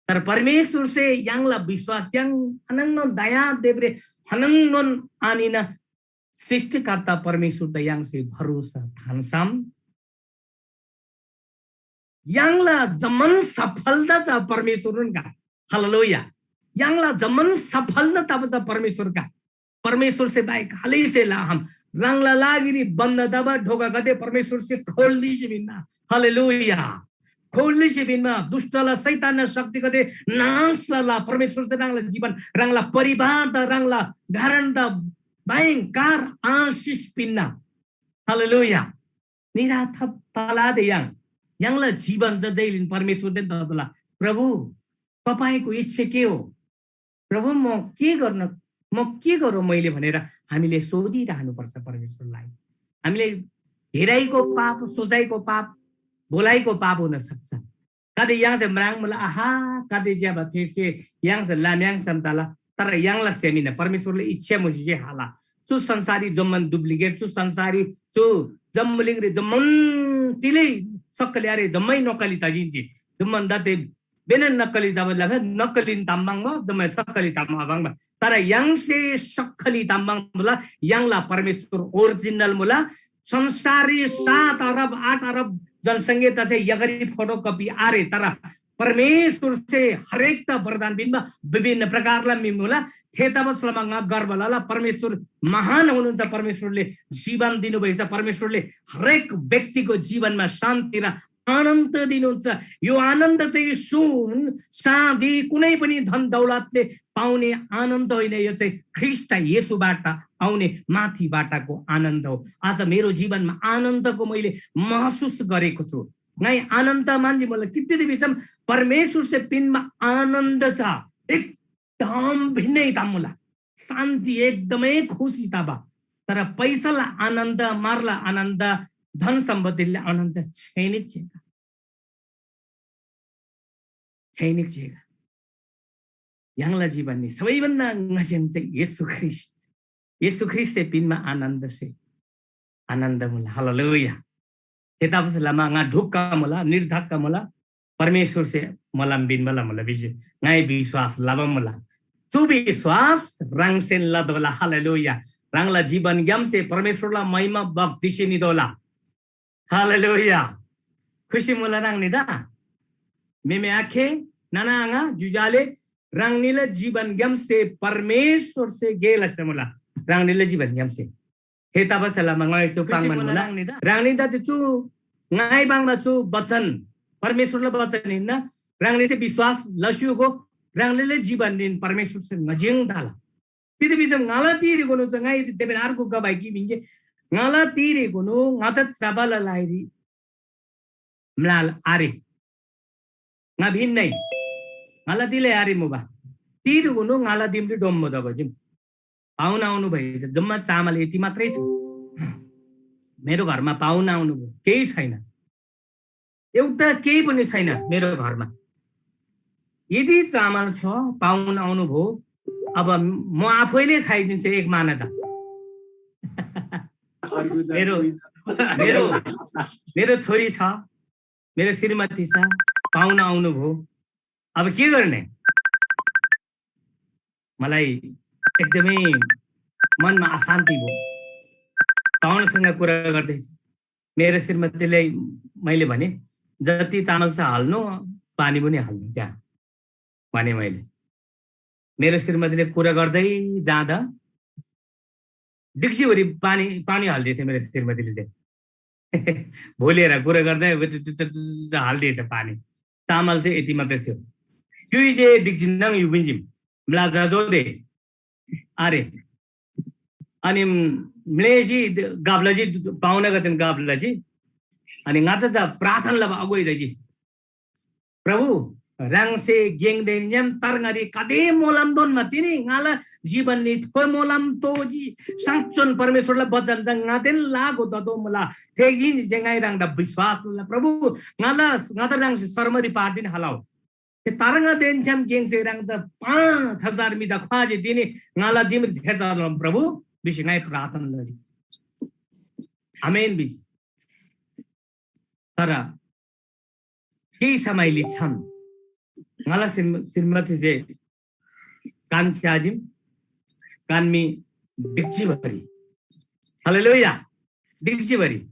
तर परमेश्‍वरसे य्‍हाङला विश्‍वास य्‍हाङ हनङनोन दया देब्रे हनङनोन आनिना सृष्टिकर्ता परमेश्‍वरदा य्‍हाङसे भरोसा थान्‍सम य्‍हाङला जम्‍मान सफलता चा परमेश्‍वरनोन का। हालेलुया। य्‍हाङला जम्‍मान सफलता तब चा परमेश्‍वर का। परमेश्‍वरसे बाहेक खालैसे लाहम। ह्राङला लागिरी बन्द तबा ढोकागदे परमेश्‍वरसे खोल्‍दिसी भिन्‍ना। हालेलुया। खोल्‍दिसी भिन्‍ना। दुष्‍टला शैतानला शक्तिगदे नाश लला। परमेश्‍वरसे ह्राङला जीवन, ह्राङला परिवारदा, ह्राङला घरनदा भयंकर आशिष पिन्‍ना। हालेलुया। निराश तलादे य्‍हाङ, य्‍हाङला जीवन चा जैलिन परमेश्‍वरदेन ततोःला। प्रभु, तपाईँको इच्छा के हो? प्रभु, म के गर्न, म के गरौँ मैले भनेर हामीले सोधिरहनुपर्छ परमेश्‍वरलाई। हामीले हेराइको पाप, सोचाइको पाप, बोलाइको पाप हुन सक्छ। कति य्‍हाङसे म्राङ्मुला, आहा, कति ज्‍यबा थेसे य्‍हाङसे लाम्‍याङ सम तला। तर य्‍हाङला सेम हिन्‍ना, परमेश्‍वरले इच्छा मुसी जे हाला। चु संसारी जम्‍मान डुप्लिकेट, चु संसारी, चु जम्‍बुलिङरी जम्‍मान तिलै सक्कली आरे, जम्‍मै नक्कली तजिन्‍जी। जम्‍मान दाते बेनन नक्कली तबा लगा, नक्कलीन ताम्‍बाङ बा, जम्‍मै सक्कली ताम्‍बा अबाङ बा। तर य्‍हाङसे सक्कली ताम्‍बाङ मुला, य्‍हाङला परमेश्‍वर ओरिजिनल मुला। संसारी सात अरब, आठ अरब जनसंख्या तसे यगरी फोटोकपी आरे, तर परमेश्‍वरसे हरेक त वरदान पिन्‍बा विभिन्न प्रकारला म्‍हि मुला। थेतबासेलमा ङा गर्व लला, परमेश्‍वर महान हुनुहुन्छ। परमेश्‍वरले जीवन दिनुभएछ। परमेश्‍वरले हरेक व्यक्तिको जीवनमा शान्ति र आनन्द दिनुहुन्छ। यो आनन्द चाहिँ सुन, चाँदी, कुनै पनि धन दौलतले पाउने आनन्द होइन। यो चाहिँ ख्रीष्ट येशूबाट आउने माथिबाटको आनन्द हो। आज मेरो जीवनमा आनन्दको मैले महसुस गरेको छु। ङाइ आनन्द मान्छे, मलाई कित्तिदि विषम परमेश्वरसे पिनमा आनन्द छ, एकदम भिन्नै तामुला। शान्ति, एकदमै खुसी तबा। तर पैसाला आनन्द, मारला आनन्द, धन सम्पत्तिले आनन्द छैनिक छेगा। छैनिक छेगा। य्‍हाङला जीवननी सबैभन्दा ङस्‍याङ चाहिँ येशू ख्रीष्‍ट। येशू ख्रीष्‍टसे पिन्‍मा आनन्दसे आनन्द मुला। हालेलुया। थेतबासेलमा ङा ढुक्‍क मुला, निर्धक्‍क मुला। परमेश्‍वरसे मोलम पिन्‍बाला मुला भिसी ङाइ विश्‍वास लबा मुला। चु विश्‍वास ह्राङसेन लतोःला। हालेलुया। ह्राङला जीवनग्‍यामसे परमेश्‍वरला महिमा बग्‍दीसे नितोःला। हालेलुया। खुसी मुला ह्राङनी दा? मेमे आखे, नाना आङा, जुजाले, ह्राङनीला जीवनग्‍यामसे परमेश्‍वरसे गे लस्‍ता मुला। ह्राङनीला जीवनग्‍यामसे। थेतबासेलमा ङाइ चु पाङ्‌बान मुला। ह्राङनी दा? ह्राङनी दा चु ङाइ पाङ्बा चु वचन, परमेश्‍वरला वचन हिन्‍ना। ह्राङनीसे विश्‍वास लस्‍युगो, ह्राङनीला जीवनरीन परमेश्‍वरसे ङजिङ तला। तिथे भिसम ङाला तिरेकुनु चा ङाइ देबेन अर्को गवाही कि भिंगे। ङाला तिरेकुनु ङात चबाला लाइरी म्‍लाल आरे। ङा भिन्‍नै। ङाला तिलै आरे मुबा। तिरेकुनु ङाला दिमरी डोम्‍बो दबा जिम। पाहुना आउनु भएछ, जम्मा चामल यति मात्रै छ। मेरो घरमा पाहुना आउनुभयो, केही छैन। एउटा केही पनि छैन मेरो घरमा। यदि चामल छ, पाहुना आउनुभयो, अब म आफैले खाइदिन्छु एक माना त। मेरो, मेरो, मेरो छोरी छ, मेरो श्रीमती छ, पाहुना आउनुभयो, अब के गर्ने? मलाई एकदमै मनमा अशान्ति भयो। पाहुनासँग कुरा गर्दै मेरो श्रीमतीलाई मैले भने, "जति चामल छ हाल्नु, पानी पनि हाल्नु त्यहाँ," भने मैले। मेरो श्रीमतीले कुरा गर्दै जाँदा डेक्चीभरि पानी, पानी हालिदिएको थियो मेरो श्रीमतीले चाहिँ। भोलिएर कुरा गर्दै टुटुटुटु हालिदिएछ पानी। चामल चाहिँ यति मात्रै थियो। क्युइजे डिक्ची नङ यु पिन्जिम म्‍ला जजोदे। अरे, अनि म्‍लेजी गाब्लाजी, पाहुनागदेन गाब्लाजी। अनि ङाचा चा प्रार्थना लबा अगोइदाजी, "प्रभु, ह्राङसे गेङदेन ञ्याम तार्ङारी कदे मोलम दोन्‍मा तिनी ङाला जीवननी थोर मोलम तोजी। साँच्‍चोन परमेश्‍वरला बचन त ङादेन लागु ततोमुला। थे यिनी जे ङाइ ह्राङदा विश्‍वास लला। प्रभु, ङाला, ङादा ह्राङसे शर्मरी पार्दिन हलाउ। थे तार्ङादेन छ्‌याम गेङसे ह्राङदा पाँच हजार म्‍हिदा ख्‍वाजी तिनी ङाला दिमरी थेर्दा लम प्रभु," भिसी ङाइ प्रार्थना लजी। आमेन भिजी। तर केही समय लिच्छाम ङाला श्रीम-, श्रीमती जे कान च्याजिम, कानमी डिक्चीभरि। हालेलुया। डिक्चीभरि।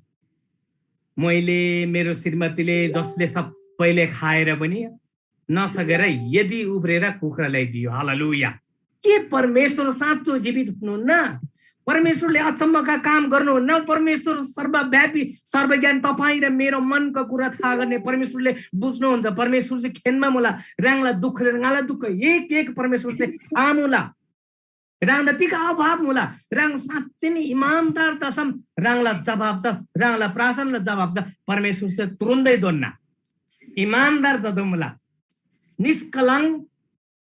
मैले, मेरो श्रीमतीले, जसले सबैले खाएर पनि नसकेर यदि उब्रेर कुखुरालाई दियो। हालेलुया। के परमेश्वर साँचो जीवित हुनुहुन्न? परमेश्वरले अचम्मका काम गर्नुहुन्न? परमेश्वर सर्वव्यापी, सर्वज्ञान, तपाईँ र मेरो मनका कुरा थाहा गर्ने परमेश्वरले बुझ्नुहुन्छ। परमेश्वर चाहिँ खेनमा मुला, ह्राङला दुःख र ङाला दुःख एक एक परमेश्वर चाहिँ आमुला। ह्राङदा तिग अभाव मुला, ह्राङ साँच्चै नै इमानदार तसम ह्राङला जवाब छ, ह्राङला प्रार्थनाला जवाब छ, परमेश्वर चाहिँ तुरुन्तै दोन्‍ना। इमानदार तदो मुला, निष्कलङ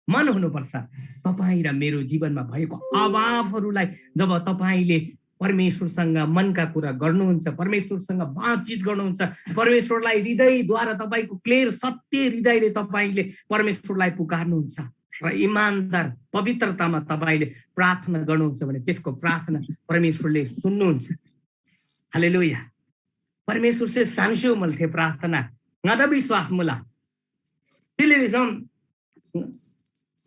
मन हुनुपर्छ। तपाईँ र मेरो जीवनमा भएको अभावहरूलाई जब तपाईँले परमेश्वरसँग मनका कुरा गर्नुहुन्छ, परमेश्वरसँग बातचित गर्नुहुन्छ, परमेश्वरलाई हृदयद्वारा तपाईँको क्लियर सत्य हृदयले तपाईँले परमेश्वरलाई पुकार्नुहुन्छ, र इमान्दार पवित्रतामा तपाईँले प्रार्थना गर्नुहुन्छ भने त्यसको प्रार्थना परमेश्वरले सुन्नुहुन्छ। हालेलुया। परमेश्वरसे सान्स्यो मल थे प्रार्थना ङादा विश्वास मुला। तिले भिसम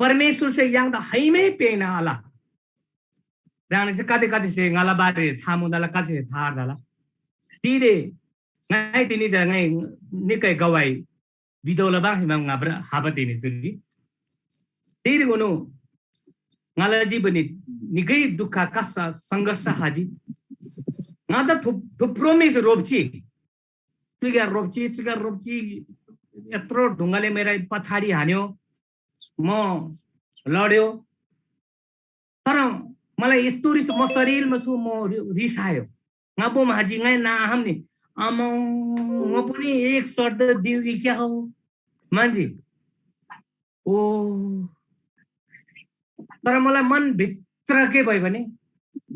परमेश्वरसे य्‍हाङदा हैमे पेना आला। राणे से कति कति से ङाला बारे था मुदाला कति से था आर्दाला। तिरे ङाइ तिनी जा ङाइ निकै गवाही बिदौला बा हिमा ङाब्रा हाबा तिनी चुरी। तिरे गुनु ङाला जीवनी निकै दुःख कष्ट संघर्ष हाजी। ङादा थुप थुप्रो मेस रोप्ची। चुग्या रोप्ची चुग्या रोप्ची यत्रो ढुङ्गाले मेरा पछाडि हान्यो। म लड्यो। तर मलाई यस्तो रिस म शरीरमा छु म रिसायो। ङा बोम हाजी ङाइ ना आहम नि। आमा म पनि एक शर्त दिउ कि क्या हो मान्छे। ओ तर मलाई मन भित्र के भयो भने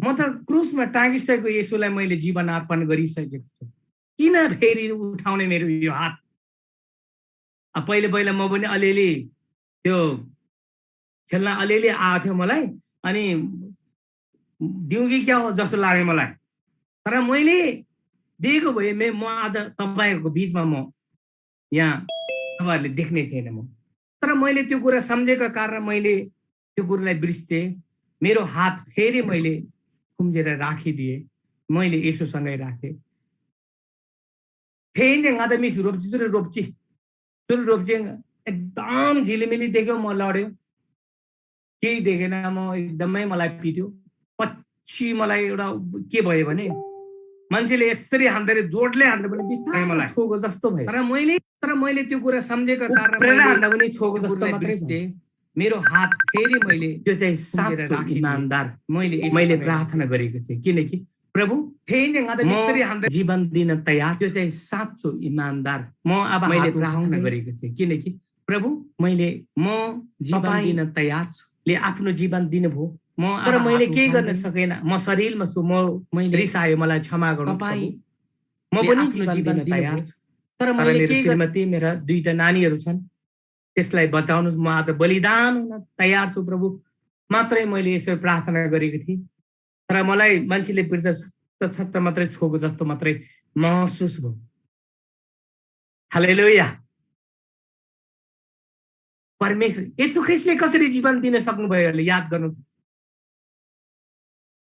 म त क्रुसमा टाँगिसकेको येशूलाई मैले जीवन अर्पण गरिसकेको छु। किन फेरि उठाउने मेरो यो हात? अब पहिले पहिले म पनि अलिअलि त्यो खेल्न अलिअलि आएको थियो मलाई। अनि दिउँ कि क्या हो जस्तो लाग्यो मलाई। तर मैले दिएको भए मे म आज तपाईँहरूको बिचमा म यहाँ तपाईँहरूले देख्ने थिएन म। तर मैले त्यो कुरा सम्झेका कारण मैले त्यो कुरालाई बिर्सिदिएँ। मेरो हात फेरि मैले खुम्जेर राखिदिएँ। मैले येशूसँगै राखेँ। थेन्‍जे ङादा मिस रोप्‍जी चुरी रोप्‍जी चुरी रोप्‍जी एकदम झिलिमिली देख्यो म लड्यो। केही देखेन म एकदमै मलाई पिट्यो। पछि मलाई एउटा के भयो भने मान्छेले यसरी हान्दाखेरि जोडले हान्दा पनि बिस्तारै मलाई छोएको जस्तो भयो। तर मैले तर मैले त्यो कुरा सम्झेका कारण प्रेरणा हान्दा पनि छोएको जस्तो मात्रै मेरो हात फेरि मैले त्यो चाहिँ साँचो इमान्दार मैले मैले प्रार्थना गरेको थिएँ किनकि प्रभु थेन्‍जे ङादा म भित्री हान्दा जीवन दिन तयार त्यो चाहिँ साँचो इमान्दार म अब मैले प्रार्थना गरेको थिएँ किनकि प्रभु मैले म जीवन दिन तयार छु। ले आफ्नो जीवन दिनुभयो म तर मैले केही गर्न सकेन। म शरीरमा छु। म मैले रिसायो मलाई क्षमा गर्नु तपाईँ म पनि जीवन दिन तयार छु। तर मैले केही श्रीमती मेरा दुईटा नानीहरू छन्। त्यसलाई बचाउनु म आज बलिदान हुन तयार छु प्रभु। मात्रै मैले यसरी प्रार्थना गरेको थिएँ। तर मलाई मान्छेले वृद्ध छत्ता मात्रै छोएको जस्तो मात्रै महसुस भयो। हालेलुया। परमेश्वर येशू ख्रिस्टले कसरी जीवन दिन सक्नुभयो याद गर्नु।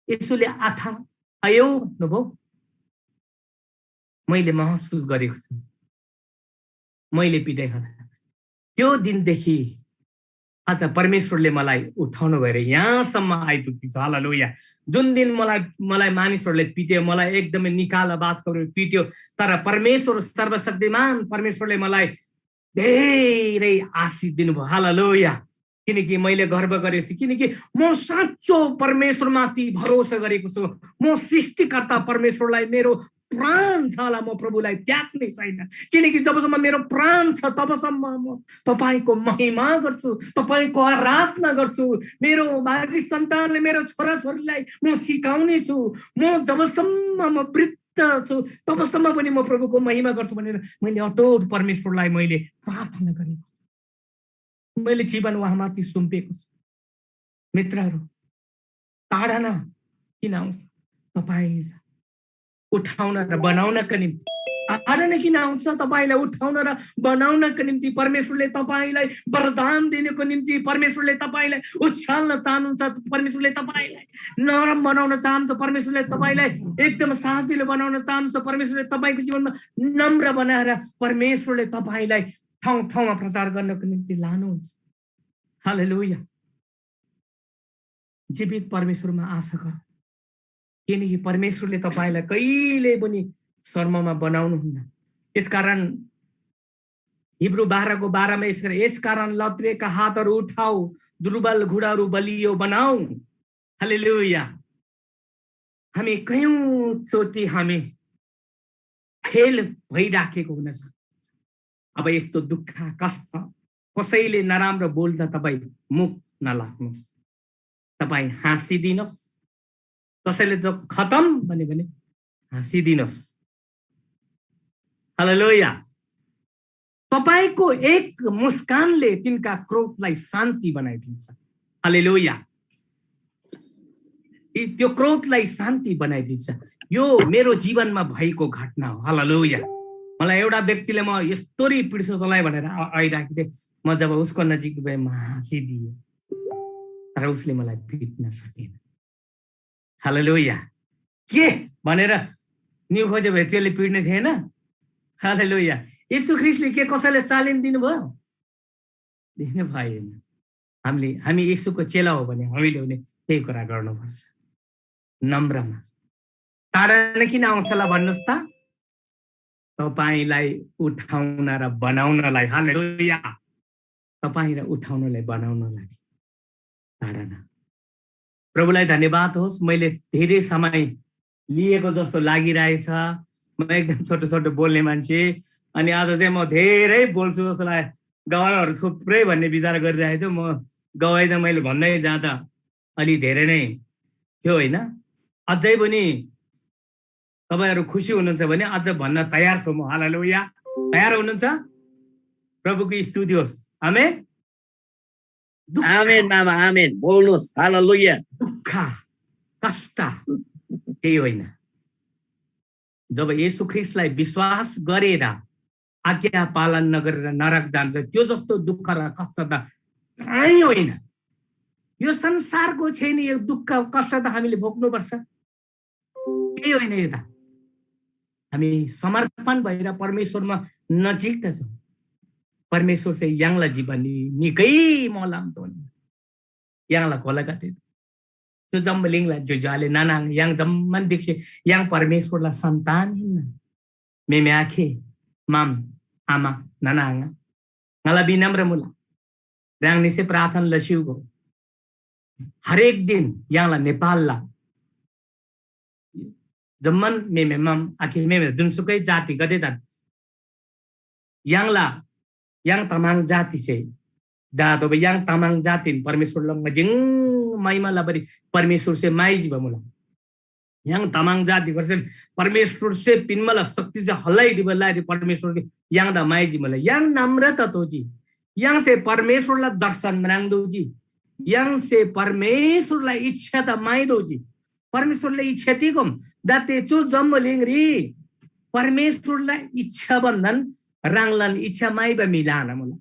येशूले आथा आयो भन्नुभयो। मैले महसुस गरेको छु। मैले पिटाइ खाँदा त्यो दिनदेखि आज परमेश्वरले मलाई उठाउनु भएर यहाँसम्म आइपुगेको छ। हालेलुया। जुन दिन मलाई मलाई मानिसहरूले पिट्यो, मलाई एकदमै निकाला बास गरेर पिट्यो, तर परमेश्वर सर्वशक्तिमान परमेश्वरले मलाई धेरै आशिष दिनुभयो। हालेलुया। किनकि मैले गर्व गरेको छु किनकि म साँचो परमेश्वरमाथि भरोसा गरेको छु। म सृष्टिकर्ता परमेश्वरलाई मेरो प्राण छ होला म प्रभुलाई त्याग्ने छैन। किनकि जबसम्म मेरो प्राण छ तबसम्म म तपाईँको महिमा गर्छु, तपाईँको आराधना गर्छु। मेरो भागी सन्तानले मेरो छोराछोरीलाई म सिकाउने छु। म जबसम्म म वृद्ध छु तबसम्म पनि म प्रभुको महिमा गर्छु भनेर मैले अटोट परमेश्वरलाई मैले प्रार्थना गरेको। मैले जीवन उहाँमाथि सुम्पेको छु। मित्रहरू, ताडना किन आउँछ? तपाईँ उठाउन र बनाउनका निम्ति। ताडना किन आउँछ? तपाईँलाई उठाउन र बनाउनका निम्ति परमेश्वरले तपाईँलाई वरदान दिनको निम्ति परमेश्वरले तपाईँलाई उछाल्न चाहनुहुन्छ। परमेश्वरले तपाईँलाई नरम बनाउन चाहन्छ। परमेश्वरले तपाईँलाई एकदम साजिलो बनाउन चाहन्छ। परमेश्वरले तपाईँको जीवनमा नम्र बनाएर परमेश्वरले तपाईँलाई ठाउँ ठाउँमा प्रचार गर्नको निम्ति लानुहुन्छ। हालेलुया। जीवित परमेश्वरमा आशा गर, किनकि परमेश्वरले तपाईँलाई कहिले पनि शर्ममा बनाउनुहुन्न। यसकारण हिब्रू बाह्रको बाह्रमा यस यस कारण लत्रिएका हातहरू उठाऊ, दुर्बल घुँडाहरू बलियो बनाऊ। हालेलुया। हामी कयौँ चोटि हामी फेल भइराखेको हुन सक्छ। अब यस्तो दुःख कष्ट, कसैले नराम्रो बोल्दा तपाईँ मुख नलाग्नुहोस्। तपाईँ हाँसिदिनुहोस्। कसैले त खतम भन्यो भने हाँसिदिनुहोस्। हालेलुया। तपाईँको एक मुस्कानले तिनका क्रोधलाई शान्ति बनाइदिन्छ। हालेलुया। ती- त्यो क्रोधलाई शान्ति बनाइदिन्छ। यो मेरो जीवनमा भएको घटना हो। हालेलुया। मलाई एउटा व्यक्तिले म यस्तोरी पिट्छु तँलाई भनेर आ- आइरहेको थिएँ। म जब उसको नजिक गएँ, म हाँसिदिएँ, तर उसले मलाई पिट्न सकेन। हालेलुया। के भनेर निउ खोज्यो भए त्यसले पिट्ने थिएन। हालेलुया। येशू ख्रीष्टले के कसैले चालिन दिनुभयो? दिनु भएन। हामीले, हामी येशूको चेला हो भने हामीले पनि त्यही कुरा गर्नुपर्छ। नम्रमा। ताडना किन आउँछ होला भन्नुहोस् त? तपाईँलाई उठाउन र बनाउनलाई। हालेलुया। तपाईँलाई उठाउनलाई बनाउनलाई। ताडना। प्रभुलाई धन्यवाद होस्, मैले धेरै समय लिएको जस्तो लागिरहेछ। म एकदम छोटो छोटो बोल्ने मान्छे, अनि आज चाहिँ म धेरै बोल्छु जस्तो लाग्यो। गवाईहरू थुप्रै भन्ने विचार गरिरहेको थियो। म गवाई त मैले भन्दै जाँदा अलि धेरै नै थियो, होइन? अझै पनि तपाईँहरू खुसी हुनुहुन्छ भने अझ भन्न तयार छु म। हालेलुया। तयार हुनुहुन्छ? प्रभुको स्तुति होस्। आमेन। दुःख, आमेन मामा, आमेन। बोल्नुहोस्। हालेलुया। दुःख, कष्ट केही होइन। जब येशू ख्रीष्टलाई विश्वास गरेर आज्ञा पालन नगरेर नरक जान्छ, त्यो जस्तो दुःख र कष्ट त कहीँ होइन। यो संसारको छैन यो दुःख कष्ट त हामीले भोग्नुपर्छ। केही होइन यो त। हामी समर्पण भएर परमेश्वरमा नजिक त छौँ। परमेश्वर चाहिँ य्‍हाङला जीवननी निकै मोलाम दोनी। य्‍हाङला कोलागदे, चु जम्‍बुलिङला ज्‍योज्‍यो आले नाना आङा, य्‍हाङ जम्‍मान दिक्‍सी य्‍हाङ परमेश्वरला सन्‍तान हिन्‍ना। मेमे आखे, माम, आमा, नाना आङा, ङाला विनम्र मुला। ह्राङनीसे प्रार्थना लस्‍युगो। हरेक दिन य्‍हाङला नेपालला जम्‍मान मेमे माम आखे मेमे जुनसुकै जातिगदेदा य्‍हाङला, य्‍हाङ तामाङ जाति चाहिँ दादोबा य्‍हाङ तामाङ जातिन परमेश्वरला ङजिङ महिमा लबारी परमेश्वरसे माइजी बा मुला। य्‍हाङ तामाङ जाति गर्सेन परमेश्वरसे पिन्‍बाला शक्ति चाहिँ हल्‍लाइ दिबा लाइरी परमेश्वरसे य्‍हाङदा माइजी मुला। य्‍हाङ नम्रता तोजी। य्‍हाङसे परमेश्वरला दर्शन म्राङ्दोजी। य्‍हाङसे परमेश्वरला इच्छा त माइदोजी। परमेश्वरला इच्छा तिगोम दाते चु जम्‍बुलिङरी परमेश्वरला इच्छा भन्‍दान ह्राङलान इच्छा माइबा मिलान मुला।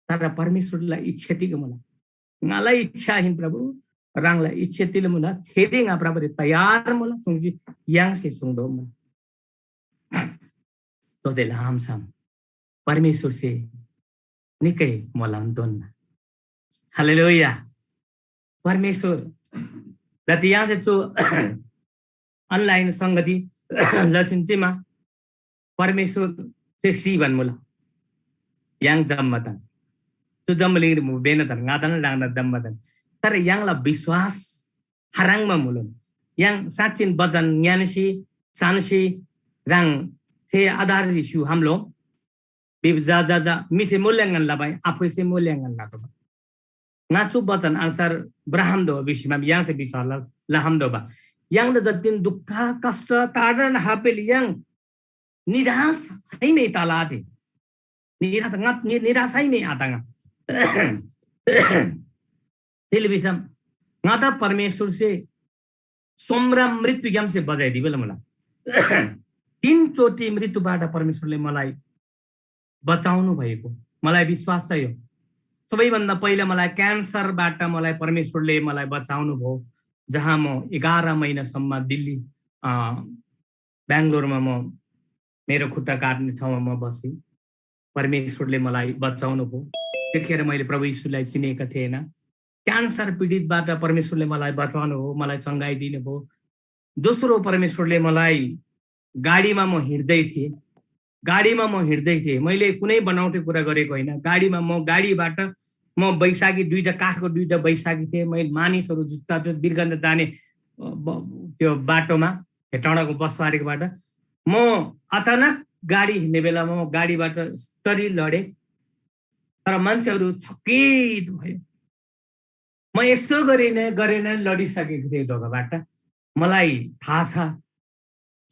तर परमेश्वरला इच्छा तिग मुला। ङाला इच्छा हिन प्रभु, ह्राङला इच्छा तिल मुला, थेरी ङा प्रभुरी तयार मुला सुङ्जी य्‍हाङसे सुङ्दो मुला। तोदे लामसाम परमेश्वरसे निकै मोलाम दोन्‍ना। हालेलुया। परमेश्वर जति य्‍हाङसे चु अनलाइन संगति लसिन चिमा परमेश्वर से सी भन्‍मुला। य्‍हाङ जम्‍मादान चु जम्‍बुलिङरी मुबेनदान ङादान ह्राङदा जम्‍मादान। तर य्‍हाङला विश्वास हराङमा मुलुम। य्‍हाङ साँच्‍चिन बचन ङ्‌यान्‍सी सान्‍सी ह्राङ थे आधाररी स्‍यु हामलो। बिब जा जा जा मिसे मूल्यांकन लबाइ आफैसे मूल्यांकन लतोबा। ङा चु बचन अनुसार ब्राहम दोबा भिसीमा य्‍हाङसे विश्‍वास ल-, लहम दोबा। य्‍हाङदा जतिन दुःख, कष्ट, ताडन हापेल य्‍हाङ निराश हैमे तलाते। निराश ङा नि-, निराश हैमे आताङा। तेले भिसम ङादा परमेश्‍वरसे सोमरा मृत्युग्‍यामसे बजाइदिबा मुला। तीन चोटि मृत्युबाट परमेश्‍वरले मलाई बचाउनु भएको मलाई विश्वास छ यो। सबैभन्दा पहिला मलाई क्यान्सरबाट मलाई परमेश्‍वरले मलाई बचाउनु भयो, जहाँ म एघार महिनासम्म दिल्ली, अ, बेङ्गलोरमा म मेरो खुट्टा काट्ने ठाउँमा म बसेँ। परमेश्‍वरले मलाई बचाउनु भयो। त्यतिखेर मैले प्रभु येशूलाई चिनेका थिएन। क्यान्सर पीडितबाट परमेश्‍वरले मलाई बचाउनु भयो, मलाई चङ्गाइ दिनुभयो। दोस्रो, परमेश्‍वरले मलाई गाडीमा म हिँड्दै थिएँ। गाडीमा म हिँड्दै थिएँ। मैले कुनै बनावटी कुरा गरेको होइन। गाडीमा म गाडीबाट म बैशाखी दुईटा काठको दुईटा बैशाखी थिएँ। मैले मानिसहरू जुत्ता त्यो बिरगन्ध जाने, अ, ब-, त्यो बाटोमा हेटौँडाको बसवारीबाट म अचानक गाडी हिँड्ने बेलामा म गाडीबाट यस्तरी लडेँ। तर मान्छेहरू छक्कित भयो। म यस्तो गरेन, गरेन लडिसकेको थिएँ ढोकाबाट। मलाई थाहा छ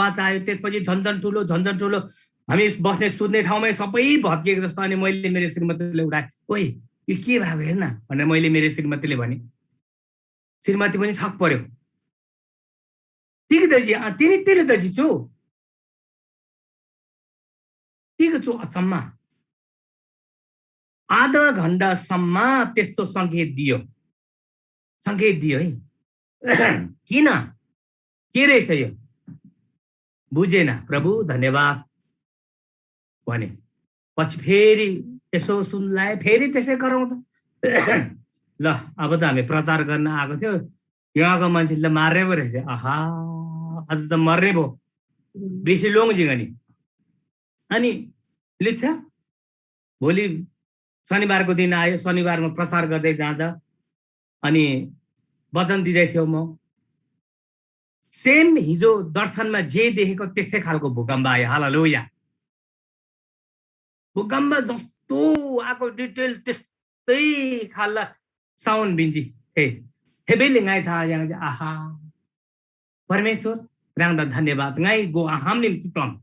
आवाज आयो, त्यसपछि झन्झन ठुलो, झन्झन ठुलो। हामी बस्ने सुत्ने ठाउँमै सबै भत्किएको जस्तो। अनि मैले मेरो श्रीमतीलाई उठाएँ, "ओइ, यो के भएको हेर्न?" भनेर मैले मेरो श्रीमतीले भने। श्रीमती पनि छक्क पर्यो। "तिग दजी, अँ, तिनी तेले दजी छु?" तिग छु अचम्म। आधा घण्टासम्म त्यस्तो सङ्केत दियो, सङ्केत दियो है। किन? के रहेछ यो? बुझेन। "प्रभु, धन्यवाद" भने। पछि फेरि यसो सुनलाए, फेरि त्यसै गरौँ त। ल, अब त हामी प्रचार गर्न आएको थियो, यहाँको मान्छेले त मार्ने पो रहेछ। आहा, आज त मर्ने भयो, बेसी लोङ जिगनी। अनि लिच्छा भोलि शनिबारको दिन आयो। शनिबारमा प्रचार गर्दै जाँदा अनि वचन दिँदै थियो म। सेम हिजो दर्शनमा जे देखेको त्यस्तै खालको भूकम्प आयो। हालेलुया। भूकम्प जस्तो आएको डिटेल त्यस्तै खालला साउन्ड बिन्जी। हे, थेबेले ङाइ था याङ, आहा, परमेश्वर, राङदा धन्यवाद, ङाइ गो आहाम निम्ति तम।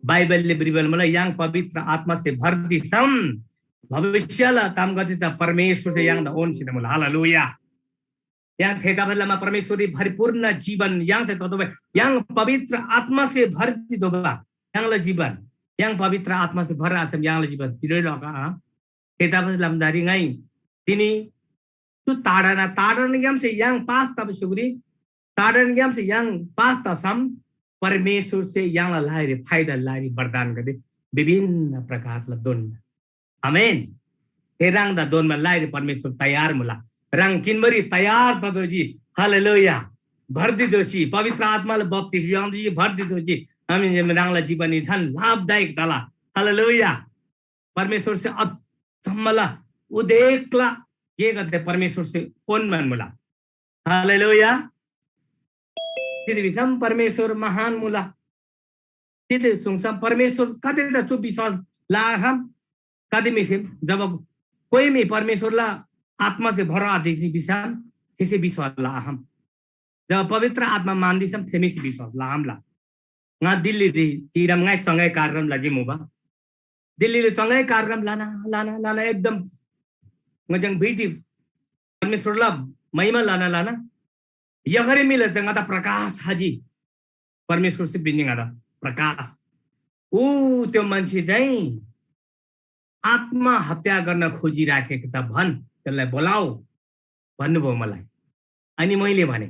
बाइबलले भ्रिबा मुला, य्‍हाङ पवित्र आत्मासे भर्ती सम भविष्यला तामगदे चा परमेश्‍वरसे य्‍हाङदा ओन्‍सी मुला। हालेलुया। य्‍हाङ थेतबासेलमा परमेश्‍वररी भरिपूर्ण जीवन य्‍हाङसे तोतोःबा, य्‍हाङ पवित्र आत्मासे भर्ती दोबा य्‍हाङला जीवन, य्‍हाङ पवित्र आत्मासे भर आसम य्‍हाङला जीवन तिरै लका। थेतबासेलमा दारी ङाइ तिनी चु ताडना, ताडनाग्‍यामसे य्‍हाङ पास तबा स्‍युगुरी, ताडनाग्‍यामसे य्‍हाङ पास तसम परमेश्‍वरसे य्‍हाङला लाइरी फाइदा लाइरी वरदानगदे विभिन्न प्रकारला दोन्‍ना। आमेन। थे ह्राङदा दोन्‍बा लाइरी परमेश्‍वर तयार मुला। ह्राङ किन्‍बारी तयार ततोःजी। हालेलुया। भर्ती दोसी पवित्र आत्माला बप्‍तिस्‍मा याङ्जी, भर्ती दोसी आमेन। ह्राङला जीवन झन् लाभदायक तला। हालेलुया। परमेश्‍वरसे अचम्मला उदेकला गेगदे परमेश्‍वरसे ओन्‍बान मुला। हालेलुया। तिथे भिसम परमेश्‍वर महान मुला। तिथे सुङसम परमेश्‍वर कतिदा चु विश्‍वास लाखम? कति म्‍हिसे जब कोही म्‍हि परमेश्‍वरला आत्मासे भर आदेख्‍नी भिसम थेसे विश्‍वास लाखम। जब पवित्र आत्मा मान्दिसम थेमीसे विश्‍वास लाखमला। ङा दिल्लीरी तिरम ङाइ चङ्गै कार्यक्रम लजी मुबा। दिल्लीरी चङ्गै कार्यक्रम लाना, लाना, लाना एकदम ङजङ भिटी परमेश्‍वरला महिमा लाना, लाना यखरे मिले चाहिँ ङादा प्रकाश हाजी। परमेश्‍वरसे बिन्‍नी ङादा प्रकाश। ऊ त्यो मान्छे चाहिँ आत्मा हत्या गर्न खोजिराखेको छ, भन, त्यसलाई बोलाऊ भन्नुभयो मलाई। अनि मैले भने,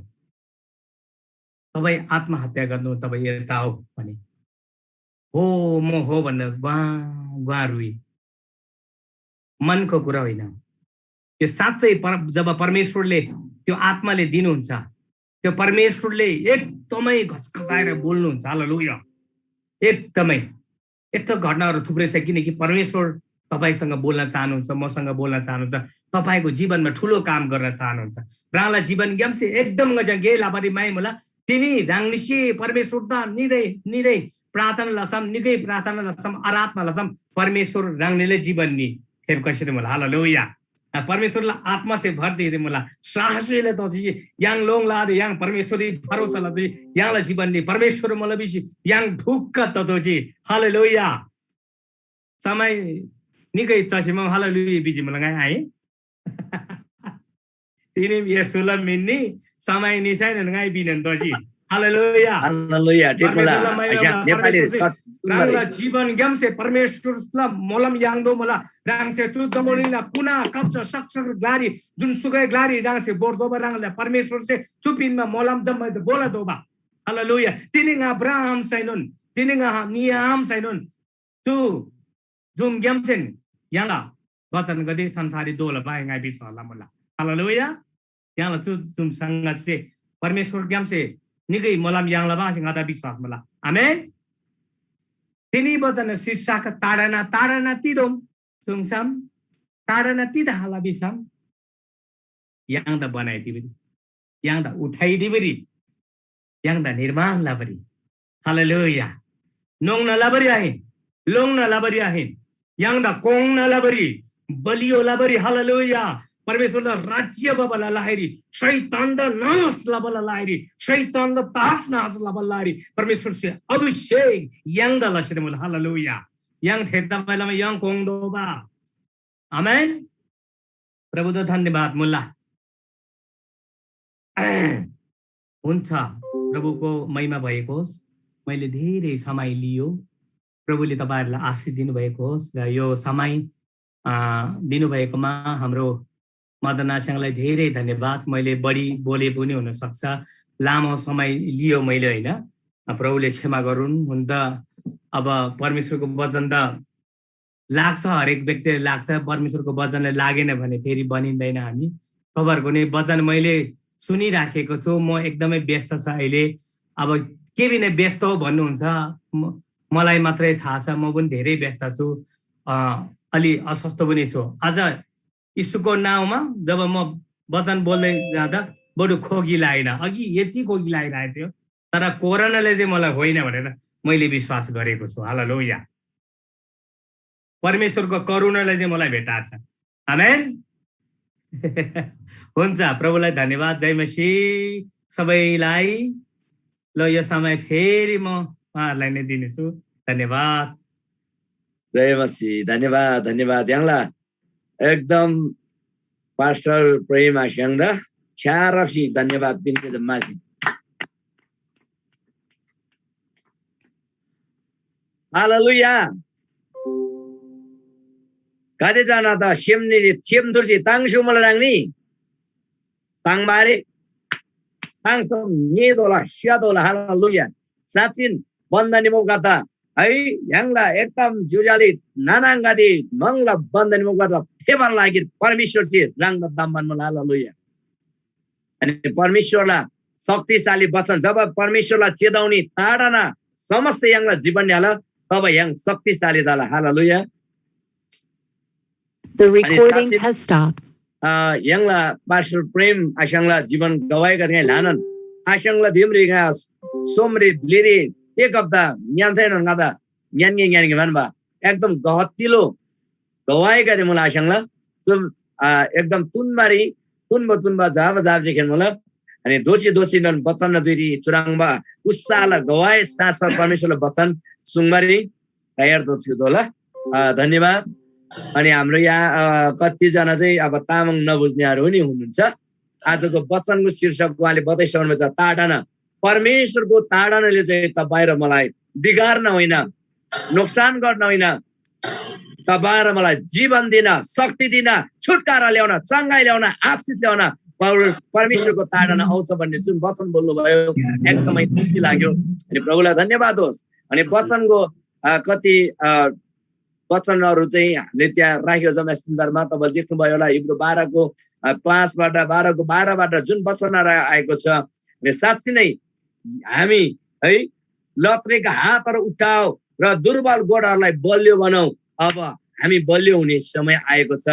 "तपाईँ आत्महत्या गर्नु, तपाईँ यता हो," भने। "हो, म हो," भनेर ग्वाँ ग्वाँ रुई। मनको कुरा होइन। त्यो साँच्चै पर-, जब परमेश्वरले त्यो आत्माले दिनुहुन्छ, त्यो परमेश्वरले एकदमै घचघचाएर बोल्नुहुन्छ। हालेलुया। एकदमै। यस्तो घटनाहरू थुप्रै छ, किनकि परमेश्वर तपाईंसँग बोल्न चाहनुहुन्छ, मसँग बोल्न चाहनुहुन्छ, तपाईंको जीवनमा ठूलो काम गर्न चाहनुहुन्छ। ह्राङला जीवनग्यामसे एकदम ङज्याङ गे लाबारी माइ मुला, तिनी ह्राङनीसे परमेश्वरदा निरै निरै प्रार्थना लसम, निगै प्रार्थना लसम, आराधना लसम, परमेश्वर ह्राङनीले जीवन नि फेप कसित मुला। हालेलुया। आ, परमेश्वरला आत्मासे भर दिदे मुला। साहसीले तोजी, याङ लोङ लादे, याङ परमेश्वरी भरोसा लजी, याङला जीवन नि परमेश्वर मुला बिसी याङ ढुक्क ततोजी। हालेलुया। समय निकै चसिमा हालेलुया बिजी मुला ङाइ आइ। तिनी येशूला मिन्‍नी समय निसाइनन ङाइ बिनन तजी। हालेलुया। हालेलुया। ठीक मुला। परमेश्वरला महिमा अच्छा, मुला। नेपाली परमेश्वरसे सत ह्राङला जीवनग्यामसे परमेश्वरला मोलम याङ्दो मुला। ह्राङसे चु जम्‍बुलिङला कुना कप्‍चा सकसक ग्‍लारी जुन सुगै ग्‍लारी ह्राङसे बोर्दोबा ह्राङला परमेश्वरसे चु पिन्‍बा मोलम जम्‍बै बोला दोबा। हालेलुया। तिनी ङा अब्राहम सैनोन, तिनी ङा नियाम सैनोन, चु जुमग्‍यामसेन य्‍हाङला बचनगदे संसाररी दोला बाहेक ङाइ विश्‍वास लमुला। हालेलुया। य्‍हाङला चु जुम संगतसे परमेश्‍वरग्‍यामसे निगै मोलम याङ्ला बासे ङादा विश्‍वास मुला। आमेन। तिनी बचन शीर्षक ताडना, ताडना तिदोम सुङसम ताडना तिदा हाला भिसम य्‍हाङदा बनाइदिबरी, य्‍हाङदा उठाइदिबरी, य्‍हाङदा निर्माण लबरी। हालेलुया। नोङ्ना लबरी आहिन, लोङ्ना लबरी आहिन, य्‍हाङदा कोङ्ना लबरी, बलियो लबरी। हालेलुया। परमेश्वरला राज्य बबला लाहेरी, शैतानदा नाश लबला लाहेरी, शैतानदा तास नाश लबला लाहेरी परमेश्वरसे अभिषेक य्‍हाङदा लसेन मुला। हालेलुया। य्‍हाङ थेर्दा बैलामा य्‍हाङ कोङ्दोबा। आमेन। प्रभुदा धन्यवाद मुला। हुन्छ, प्रभुको महिमा भएको होस्। मैले धेरै समय लियो, प्रभुले तपाईंहरूलाई आशिष दिनुभएको होस् र यो समय अ, दिनुभएकोमा हाम्रो मदन आस्याङलाई धेरै धन्यवाद। मैले बढी बोले पनि हुनसक्छ, लामो समय लियो मैले, होइन? अ, प्रभुले क्षमा गरून्। हुन त अब परमेश्वरको वचन त लाग्छ, हरेक व्यक्तिलाई लाग्छ, परमेश्वरको वचनले लागेन भने फेरि बनिँदैन हामी। तपाईँहरूको नि वचन मैले सुनिराखेको छु, म एकदमै व्यस्त छ अहिले। अब के बिना व्यस्त हो भन्नुहुन्छ, म-, मलाई मात्रै थाहा छ, म पनि धेरै व्यस्त छु, अ, अलि अस्वस्थ पनि छु। अझ यीशुको नाउँमा जब म वचन बोल्दै जाँदा बरु खोकी लागेन, अघि यति खोकी लागिरहेको थियो, तर कोरोनाले चाहिँ मलाई होइन भनेर मैले विश्वास गरेको छु। हालेलुया। परमेश्वरको करुणाले चाहिँ मलाई भेटाएको छ। आमेन। हुन्छ, प्रभुलाई धन्यवाद। जय मसीह सबैलाई। ल, यो समय फेरि म उहाँहरूलाई नै दिनेछु। धन्यवाद। जय मसीह। धन्यवाद, धन्यवाद। य्‍हाङला एकदम पास्टर प्रेम आस्‍याङदा छ्यारसी धन्यवाद पिन्‍जी जम्‍मासे। हालेलुया। गाते जना त सेम नि सेम थुर्सी ताङ सुमल राङ नि ताङ बारे ताङ सम ने दोला सिया दोला। हालेलुया। साँच्‍चिन बन्‍दा निमुगदा है य्‍हाङला एकदम जुजाली नानाङ्गादी मङला बन्‍दा निमुगदा फेबार लागि परमेश्‍वरसे राङदा दाम बान मुला। हालेलुया। अनि परमेश्‍वरला शक्तिशाली वचन, जब परमेश्‍वरला चेतावनी ताडना समस्या य्‍हाङला जीवन न्‍याला, तब य्‍हाङ शक्तिशाली तला। हालेलुया। The अनि recording साँच्‍चै, has stopped। अ, य्‍हाङला पास्टर प्रेम आस्‍याङला जीवन गवाही गदे ल्‍हानान आस्‍याङला दिमरी ङा सोमरी ब्‍लिरी एक हप्ता ङ्यान्‍सैनोन ङादा ङ्यान्‍गे ङ्यान्‍गे भन्‍बा एकदम गहत्तिलो गवाहीगदे मुला आस्‍याङला। चु, आ, एकदम तुन्‍बारी, तुन्‍बा चुन्‍बा जाबा जाब जे खेन मुला। अनि दोषी दोषीनोन बचन दुइरी चुराङ्बा उत्साहला गवाही साथ साथ परमेश्‍वरला बचन सुङ्बारी तयार दोछु दोला। आ, धन्यवाद। अनि हाम्रो यहाँ, आ, कतिजना चाहिँ अब तामाङ नबुझ्नेहरू नि हुनुहुन्छ। आजको वचनको शीर्षक उहाँले बताइसक्नुभएको छ, ताडना। परमेश्वरको ताडनाले चाहिँ तपाईँ र मलाई बिगार्न होइन, नोक्सान गर्न होइन, तपाईँ र मलाई जीवन दिन, शक्ति दिन, छुटकारा ल्याउन, चङ्गाई ल्याउन, आशिष ल्याउन पर-, परमेश्वरको ताडना आउँछ भन्ने जुन वचन बोल्नुभयो, एकदमै खुसी लाग्यो। अनि प्रभुलाई धन्यवाद होस्। अनि वचनको, अ, कति, अ, वचनहरू चाहिँ हामीले त्यहाँ राख्यो छ मेसेन्जरमा, तपाईँले देख्नुभयो होला, हिब्रू बाह्रको, अ, पाँचबाट, बाह्रको बाह्रबाट जुन वचनहरू आएको छ, अनि साँच्ची नै हामी है लत्रेका हातहरू उठाओ र दुर्बल गोडाहरूलाई बलियो बनाऊ। अब हामी बलियो हुने समय आएको छ।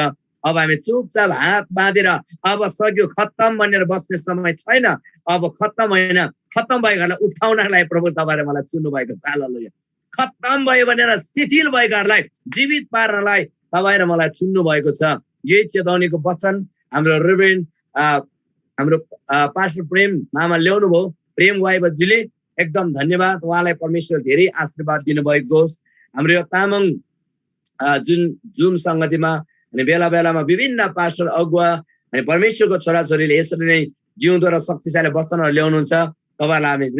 अब हामी चुपचाप हात बाँधेर अब सक्यो, खत्तम भनेर बस्ने समय छैन। अब खत्तम होइन, खत्तम भएकाहरूलाई उठाउनलाई प्रभु तपाईँले मलाई चुन्नु भएको छ। हालेलुया। खत्तम भयो भनेर शिथिल भएकाहरूलाई जीवित पार्नलाई तपाईँ र मलाई चुन्नु भएको छ। यही चेतावनीको वचन हाम्रो रेभरेन्ड, अ, हाम्रो, अ, पास्टर प्रेम मामा ल्याउनुभयो, प्रेम वाइबाज्यूले। एकदम धन्यवाद, उहाँलाई परमेश्वर धेरै आशीर्वाद दिनुभएको होस्। हाम्रो यो तामाङ, अ, जुन जुम सङ्गतिमा अनि बेला बेलामा विभिन्न पास्टर अगुवा अनि परमेश्वरको छोराछोरीले यसरी नै जिउँदो र शक्तिशाली वचनहरू ल्याउनुहुन्छ। तपाईँहरूलाई हामी